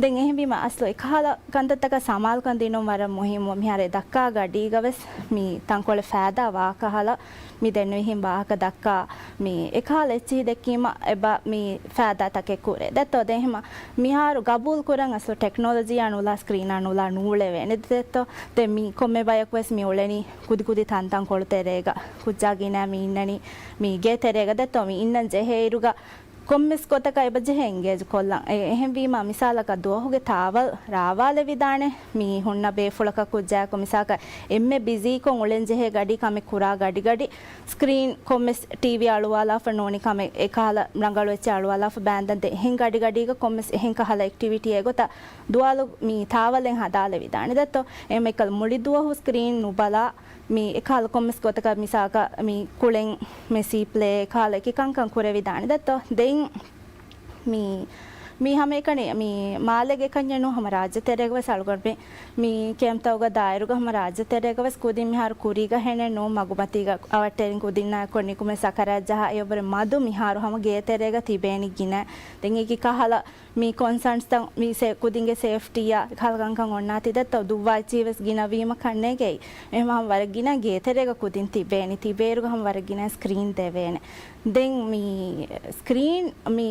ދެން އެހެންވީމަ އަސްލު އެކަހަލަ ކަންތައްތަކަށް ސަމާލުކަން ދިނުން ވަރަށް މުހިއްމު. މިހާރު އެ ދައްކާ ގަޑީގަވެސް މި ތަންކޮޅެއް ފައިދާ ވާކަހަލަ މި ދެންނެވިހެން ވާހަކަ ދައްކާ މި އެކަހަލަ އެއްޗިހި ދެއްކީމަ އެބަ މި ފައިދާތަކެއް ކުރޭ. ދެއްތޯ ދެން އެހެމަ މިހާރު ގަބޫލު ކުރަން އަސްލު ޓެކްނޮލޮޖީއާ ނުލާ ސްކްރީނާ ނުލާ ނޫޅެވޭނެ. ދެއްތޯ ދެން މި ކޮންމެ ބަޔަކުވެސް މި އުޅެނީ ކުދި ކުދި ތަންތަންކޮޅު ތެރޭގަ ކުއްޖާ ގިނަ މި އިންނަނީ މި ގޭ ތެރޭގަ. ދެއްތޯ މި އިންނަން ޖެހޭއިރުގަ ކޮންމެސް ގޮތަކަށް އެބަޖެހޭ އެންގޭޖް ކޮށްލަން. އެ، އެހެންވީމާ، މިސާލަކަށް ދުވަހުގެ ތާވަލް ރާވާލެވިދާނެ މި ހުންނަ ބޭފުޅަކަށް ކުއްޖާއަކު މިސާލަކަށް އެންމެ ބިޒީކޮށް އުޅެންޖެހޭ ގަޑި ކަމެއް ކުރާ ގަޑިގަޑި ސްކްރީން ކޮންމެސް ޓީވީ އަޅުވާލާފަ ނޫނީ ކަމެއް އެކަހަލަ ރަނގަޅު އެއްޗެއް އަޅުވާލާފަ ބާންދަން ދެ އެހެން ގަޑިގަޑީގަ ކޮންމެސް އެހެން ކަހަލަ އެކްޓިވިޓީއެއް ގޮތަށް ދުވާލު މި ތާވަލެއް ހަދާލެވިދާނެ. ދެއްތޯ އެމަ އެކަލް މުޅި ދުވަހު ސްކްރީން ނުބަލާ މި އެކަހަލަ ކޮންމެސް ގޮތަކަށް މިސާލަކަށް މި ކުޅެން މެސީ ޕްލޭ އެކަހަލަ އެކި ކަންކަން ކުރެވިދާނެ. ދެއްތޯ ދެން މި، މީ ހަމައެކަނި މި މާލޭގެ ކަންޏެއް ނޫން، ހަމަ ރާއްޖެ ތެރޭގަވެސް އަޅުގަނޑުމެން މި ކެމްޕްތަކުގަ ދާއިރުގަ ހަމަ ރާއްޖެ ތެރޭގަވެސް ކުދިން މިހާރު ކުރީގަ ހެނެއް ނޫން، މަގުމަތީގަ އަވަށްޓެރިން ކުދިންނާއެކު ނިކުމެ ސަކަރާތް ޖަހާ އެއަށްވުރެ މަދު މިހާރު ހަމަ ގޭ ތެރޭގަ ތިބޭނީ ގިނަ. ދެން އެކި ކަހަލަ މި ކޮންސާންސްތައް މި ސޭ-، ކުދިންގެ ސޭފްޓީއާ ކަހަލަ ކަންކަން އޮންނާތީ ދެއްތޯ ދުއްވާ އެއްޗިހިވެސް ގިނަ ވީމަ ކަންނޭގެ. އެހެމަ ހަމަ ވަރަށް ގިނަ ގޭ ތެރޭގަ ކުދިން ތިބޭނީ. ތިބޭއިރުގަ ހަމަ ވަރަށް ގިނަ ސްކްރީން ދެވޭނެ. ދެން މި ސްކްރީން މި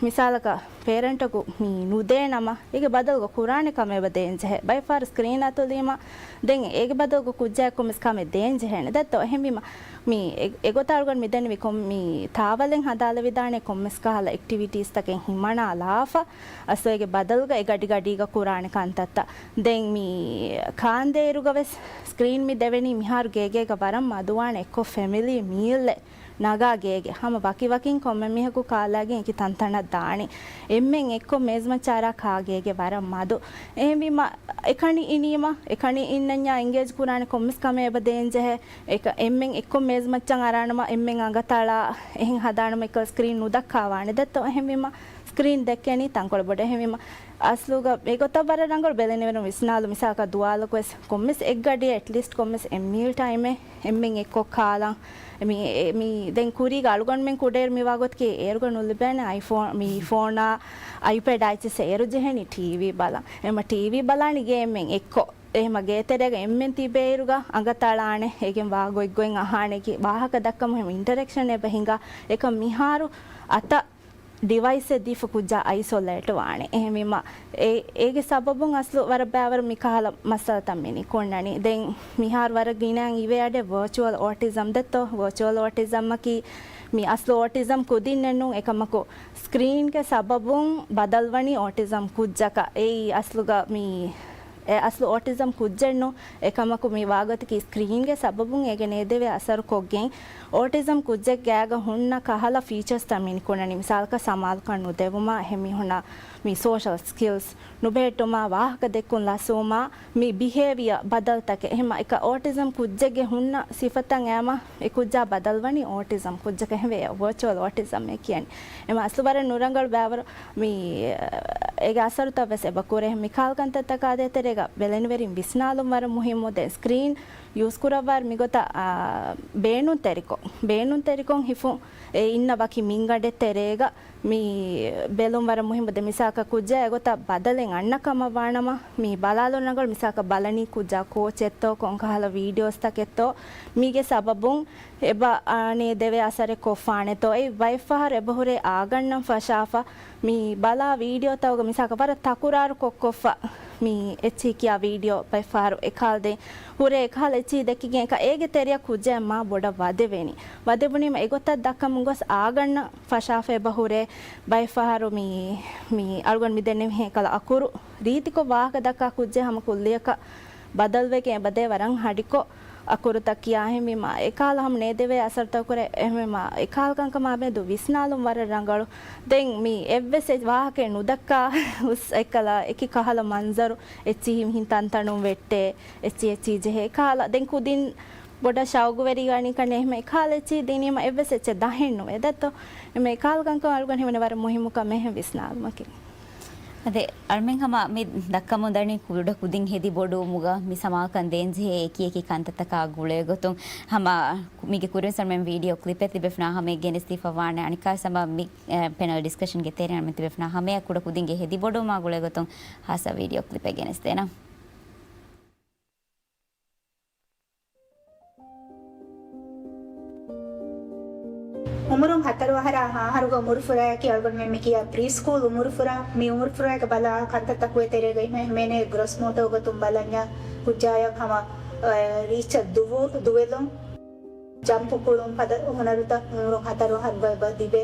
މިސާލަކަށް ޕޭރެންޓަކު މި ނުދޭނަމަ، އޭގެ ބަދަލުގަ ކުރާނެ ކަމެއް އެބަ ދޭންޖެހޭ. ބައެއްފަހަރު ސްކްރީން އަތުލީމަ، ދެން އޭގެ ބަދަލުގަ ކުއްޖާއަކު ކޮންމެސް ކަމެއް ދޭންޖެހޭނެ. ދެއްތޯ އެހެންވީމަ، މި އެ-، އެގޮތަށް އަޅުގަނޑު މި ދެންނެވި ކޮން މި ތާވަލެއް ހަދާލެވިދާނެ ކޮންމެސް ކަހަލަ އެކްޓިވިޓީސްތަކެއް ހިމަނާލާފަ، އަސްލު އޭގެ ބަދަލުގަ އެ ގަޑިގަޑީގަ ކުރާނެ ކަންތައްތައް. ދެން މި ކާންދޭއިރުގަވެސް ސްކްރީން މި ދެވެނީ މިހާރު ގޭގޭގަ ވަރަށް މަދުވާނެ އެއްކޮށް ފެމިލީ މީލްއެއް ނަގާ ގޭގެ ހަމަ ވަކިވަކިން ކޮންމެ މީހަކު ކާލާގެން އެކި ތަންތަނަށް ދާނީ. އެންމެން އެއްކޮށް މޭޒުމައްޗަށް އަރާ ކާ ގޭގެ ވަރަށް މަދު. އެހެންވީމަ، އެކަނި އިނީމަ، އެކަނި އިންނަންޏާ އެންގޭޖް ކުރާނެ ކޮންމެސް ކަމެއް އެބަ ދޭންޖެހޭ. އެކަ-، އެންމެން އެއްކޮށް މޭޒުމައްޗަށް އަރާނަމަ، އެންމެން އަނގަތަޅާ އެހެން ހަދާނަމަ އެކަލް ސްކްރީން ނުދައްކާވާނެ. ދެއްތޯ އެހެންވީމަ، ސްކްރީން ދެއްކެނީ ތަންކޮޅެއް ބޮޑަށް. އެހެންވީމަ، އަސްލުގަ އެގޮތަށް ވަރަށް ރަނގަޅު ބެލެނިވެރިން ވިސްނާލު މިސާލަކަށް ދުވާލަކުވެސް ކޮންމެސް އެއްގަޑިއެއް އެޓްލީސްޓް ކޮންމެސް އެއް މީލް ޓައިމެއް އެންމެން އެއްކޮށް ކާލަން. މި، މި ދެން ކުރީގަ އަޅުގަނޑުމެން ކުޑައިރު މިވާ ގޮތަކީ އޭރުގަ ނުލިބޭނެ އައިފޯން، މި ފޯނާ އައިޕެޑް އާ އެއްޗެއްސެއް އޭރު ޖެހެނީ ޓީވީ ބަލަން. އެމަ ޓީވީ ބަލާނީ ގޭ އެންމެން އެއްކޮށް. އެހެމަ ގޭތެރޭގަ އެންމެން ތިބޭއިރުގަ އަނގަތަޅާނެ، އޭގެން ވާ ގޮތްގޮތް އަހާނެ ކި ވާހަކަ ދައްކަމު ހެމަ އިންޓަރެކްޝަން އެބަ ހިނގާ. އެކަމް މިހާރު އަތަށް ޑިވައިސްއެއް ދީފަ ކުއްޖާ އައިސޮލޭޓް ވާނެ. އެހެންވީމަ، އެ-، އޭގެ ސަބަބުން އަސްލު ވަރަށް ބައިވަރު މި ކަހަލަ މައްސަލަތައް މި ނިކުންނަނީ. ދެން މިހާރު ވަރަށް ގިނައިން އިވޭ އަޑެއް ވަރޗުއަލް އޯޓިޒަމް ދެއްތޯ. ވަރޗުއަލް އޯޓިޒަމްއަކީ މި އަސްލު އޯޓިޒަމް ކުދިންނެއް ނޫން، އެކަމަކު ސްކްރީންގެ ސަބަބުން ބަދަލުވަނީ އޯޓިޒަމް ކުއްޖަކަށް. އެއީ އަސްލުގަ މި އެ އަސްލު އޯޓިޒަމް ކުއްޖެއްނު، އެކަމަކު މި ވާގޮތަކީ ސްކްރީންގެ ސަބަބުން އޭގެ ނޭދެވޭ އަސަރު ކޮށްގެން، އޯޓިޒަމް ކުއްޖެއް ގާގަ ހުންނަ ކަހަލަ ފީޗާސްތައް މި ނިކުންނަނީ. މިސާލަކަށް ސަމާލުކަން ނުދެވުމާ، އެހެން މީހުންނަށް މި ސޯޝަލް ސްކިލްސް ނުބެހެއްޓުމާ، ވާހަކަ ދެއްކުން ލަސްވުމާ، މި ބިހޭވިއަ ބަދަލުތަކެއް. އެހެމަ އެކަ އޯޓިޒަމް ކުއްޖެއްގެ ހުންނަ ސިފަތައް އައިމަ އެ ކުއްޖާ ބަދަލުވަނީ އޯޓިޒަމް ކުއްޖަކަށް. އެހެންވެ ވަރޗުއަލް އޯޓިޒަމް އޭ ކިޔަނީ. އެމަ އަސްލު ވަރަށް ނުރަނގަޅު ބައިވަރު މި އޭގެ އަސަރުތައް ވެސް އެބަ ކުރޭ. މި ކަހަލަ ކަންތައްތަކާ ދޭތެރޭގަ ބެލެނިވެރިން ވިސްނާލުން ވަރަށް މުހިއްމު. ދެން ސްކްރީން ޔޫސް ކުރައްވާއިރު މިގޮތަށް، އާ، ބޭނުންތެރިކޮށް، ބޭނުންތެރިކޮށް ހިފުން އެ އިންނަ ވަކި މިންގަނޑެއް ތެރޭގަ މި ބެލުން ވަރަށް މުހިއްމު. ދެން މިސާލަކަށް ކުއްޖާ އެގޮތަށް ބަދަލެއް އަންނަ ކަމަށް ވާނަމަ، މި ބަލާލުން ރަނގަޅު މިސާލަކަށް ބަލަނީ ކުއްޖާ ކޯޗެއްތޯ، ކޮންކަހަލަ ވީޑިއޯސްތަކެއްތޯ، މީގެ ސަބަބުން އެބަ، އާ، ނޭދެވޭ އަސަރެއް ކޮށްފާނެތޯ. އެ ބައެއްފަހަރު އެބަހުރޭ އާގަންނަން ފަށާފަ، މި ބަލާ ވީޑިއޯތަކުގަ މިސާލަކަށް ވަރަށް ތަކުރާރު ކޮށްކޮށްފަ މި އެއްޗިހި ކިޔާ ވީޑިއޯ ބައެއްފަހަރު އެކަހަލަ ދެން ހުރޭ އެކަހަލަ އެއްޗިހި ދެކިގެން އެކަ އޭގެ ތެރެއަށް ކުއްޖާ މާ ބޮޑަށް ވަދެވެނީ. ވަދެވުނީމަ އެގޮތަށް ދައްކަމުން ގޮސް އާގަންނަ ފަށާފަ އެބަ ހުރޭ. ބައެއްފަހަރު މި، މި އަޅުގަނޑު މި ދެންނެވިހެން އެކަލަ އަކުރު ރީތިކޮށް ވާހަކަ ދައްކާ ކުއްޖެއް ހަމަ ކުއްލިއަކަށް ބަދަލުވެގެން އެބަދޭ ވަރަށް ހަޑިކޮށް އަކުރުތައް ކިޔާ. އެހެންވީމަ އެކަހަލަ ހަމަ ނޭދެވޭ އަސަރުތައް ކުރޭ. އެހެންވީމަ އެކަހަލަ ކަންކަމާ މެދު ވިސްނާލުން ވަރަށް ރަނގަޅު. ދެން މި އެއްވެސް އެއް ވާހަކައެއް ނުދައްކާ ހުސް އެކަލަ އެކި ކަހަލަ މަންޒަރު އެއްޗިހި މިހިން ތަންތަނުން ވެއްޓޭ، އެއްޗި އެއްޗި ޖެހޭ ކަހަލަ. ދެން ކުދިން ބޮޑަށް ޝައުގުވެރިވާނީ ކަންނޭ އެހެމަ އެކާލަ އެއްޗެއް ދިނީމަ އެއްވެސް އެއްޗެއް ދަހެއް ނުވޭ ދައްތޯ. އެމަ އެކާލަ ކަންކަން އަޅުގަނޑު ހިމެނޭ ވަރަށް މުހިއްމު ކަމެއް އެހެން ވިސްނާލުމަކީ. އަދެ، އަޅުމެން ހަމަ މި ދައްކަމުން ދަނީ ކުޑަ ކުދިން ހެދި ބޮޑުވުމުގަ މި ސަމާލުކަން ދޭންޖެހޭ އެކި އެކި ކަންތައްތަކާ ގުޅޭގޮތުން ހަމަ މީގެ ކުރިން ސަރުމެން ވީޑިއޯ ކްލިޕެއް ލިބެފުނާ ހަމަ ގެނެސްދީފަ ވާނެ. އަނެއްކާ ސަމަ މި، އެ، ޕެނަލް ޑިސްކަޝަންގެ ތެރެއިން އަޅުމެން ތިބެފުނާ ހަމަޔަށް ކުޑަ ކުދިންގެ ހެދި ބޮޑުވުމާ ގުޅޭގޮތުން ހާސް ވީޑިއޯ ކްލިޕެއް ގެނެސްދޭނަން. އުމުރުން ހަތަރު އަހަރާ ހަ އަހަރުގެ އުމުރުފުރާއަކީ އަޅުގަނޑުމެން މި ކިޔާ ޕްރީ ސްކޫލް އުމުރުފުރާ. މި އުމުރުފުރާގެ ބަލާ ކަންތައްތަކުގެ ތެރޭގައި ހިމެނޭ ގްރޮސް މޯޓޯ ގޮތުން ބަލަންޏާ ކުއްޖާޔަށް ހަމަ، އަ، ރީއްޗަށް ދުވު-، ދުވެލުން، ޖަމްޕު ކުޅުން ފަދަ ހުނަރުތައް އުމުރުން ހަތަރު އަހަރުގައި ލިބޭ.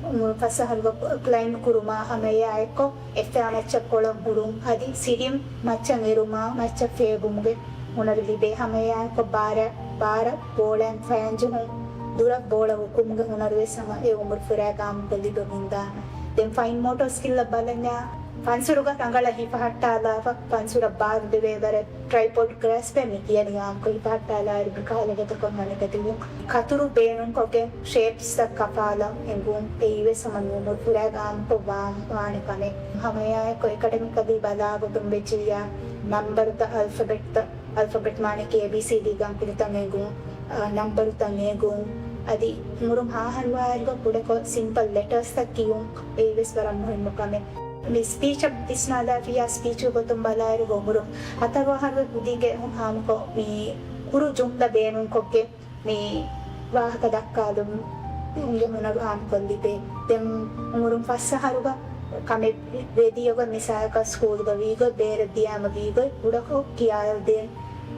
އުމުރުން ފަސް އަހަރުގަ ކްލައިމްބް ކުރުމާ ހަމައެއާއެއްކޮށް، އެއްފައި މައްޗަށް ކޮޅަށް ހުޅުން އަދި ސިޑިން މައްޗަށް އެރުމާ މައްޗަށް ފޭބުމުގެ ހުނަރު ލިބޭ. ހަމައެއާއެކު ބާރަ، ބާރަށް ބޯޅައިން ފަޔަންޖެހުން، ދުރަށް ބޯޅަ ހުކުމުގެ ހުނަރުވެސް ހަމަ އެ އުމުރު ފުރާގެ އާއްމުކޮށް ލިބެމުންދާނެ. ދެން ފައިން މޯޓޯ ސްކިލްއަށް ބަލަންޏާ، ފަންސުރުގަ ރަނގަޅަށް ހިފަހައްޓާލާފަ، ފަންސުރަށް ބާރު ދެވޭ ވަރަށް ޓްރައިޕޯޑް ގްރާސްޕެއް މި ކިޔަނީ އާއްމުކޮށް ހިފަހައްޓާލާއިރު މި ކަހަލަ ގޮތަކަށް ހަނިގަތިވުން. ކަތުރު ބޭނުންކޮށްގެން ޝޭޕްސްތައް ކަފާލަން އެނގުން އެއީވެސް ހަމަ މި އުމުރު ފުރާގެ އާއްމުކޮށް ވާން ވާނެ ކަމެއް. ހަމައެއާއެކު އެކަޑަމިކަލީ ބަލާގޮތުން ވެއްޖިއްޔާ ނަންބަރުތައް އަލްފަބެޓްތައް، އަލްފަބެޓް މާނައަކީ އޭ ބީ ސީ ޑީ ގަންފުޅުތައް އެނގުން، އާ، ނަންބަރުތައް އެނގުން، އަދި އުމުރުން ހަ އަހަރު ވާއިރުގަ ކުޑަކޮށް ސިމްޕަލް ލެޓާސްތައް ކިޔުން އެއީވެސް ވަރަށް މުހިންމު ކަމެއް. މި ސްޕީޗަށް ވިސްނާލާފިއްޔާ ސްޕީޗު ގޮތުން ބަލާއިރު އުމުރު ހަތަރު އަހަރު ކުދިންގެ އާއްމުކޮށް މި ކުރު ޖުމްލަ ބޭނުންކޮށްގެން މި ވާހަކަ ދައްކާލުމުގެ ހުނަރު އާއްމުކޮށް ލިބޭ. ދެން އުމުރުން ފަސް އަހަރުގަ ކަމެއް ވެދިޔަގޮތް މިސާލަކަށް ސްކޫލްގަ ވީގޮތް ބޭރަށް ދިޔާމަ ވީގޮތް ކުޑަކޮށް ކިޔާދޭން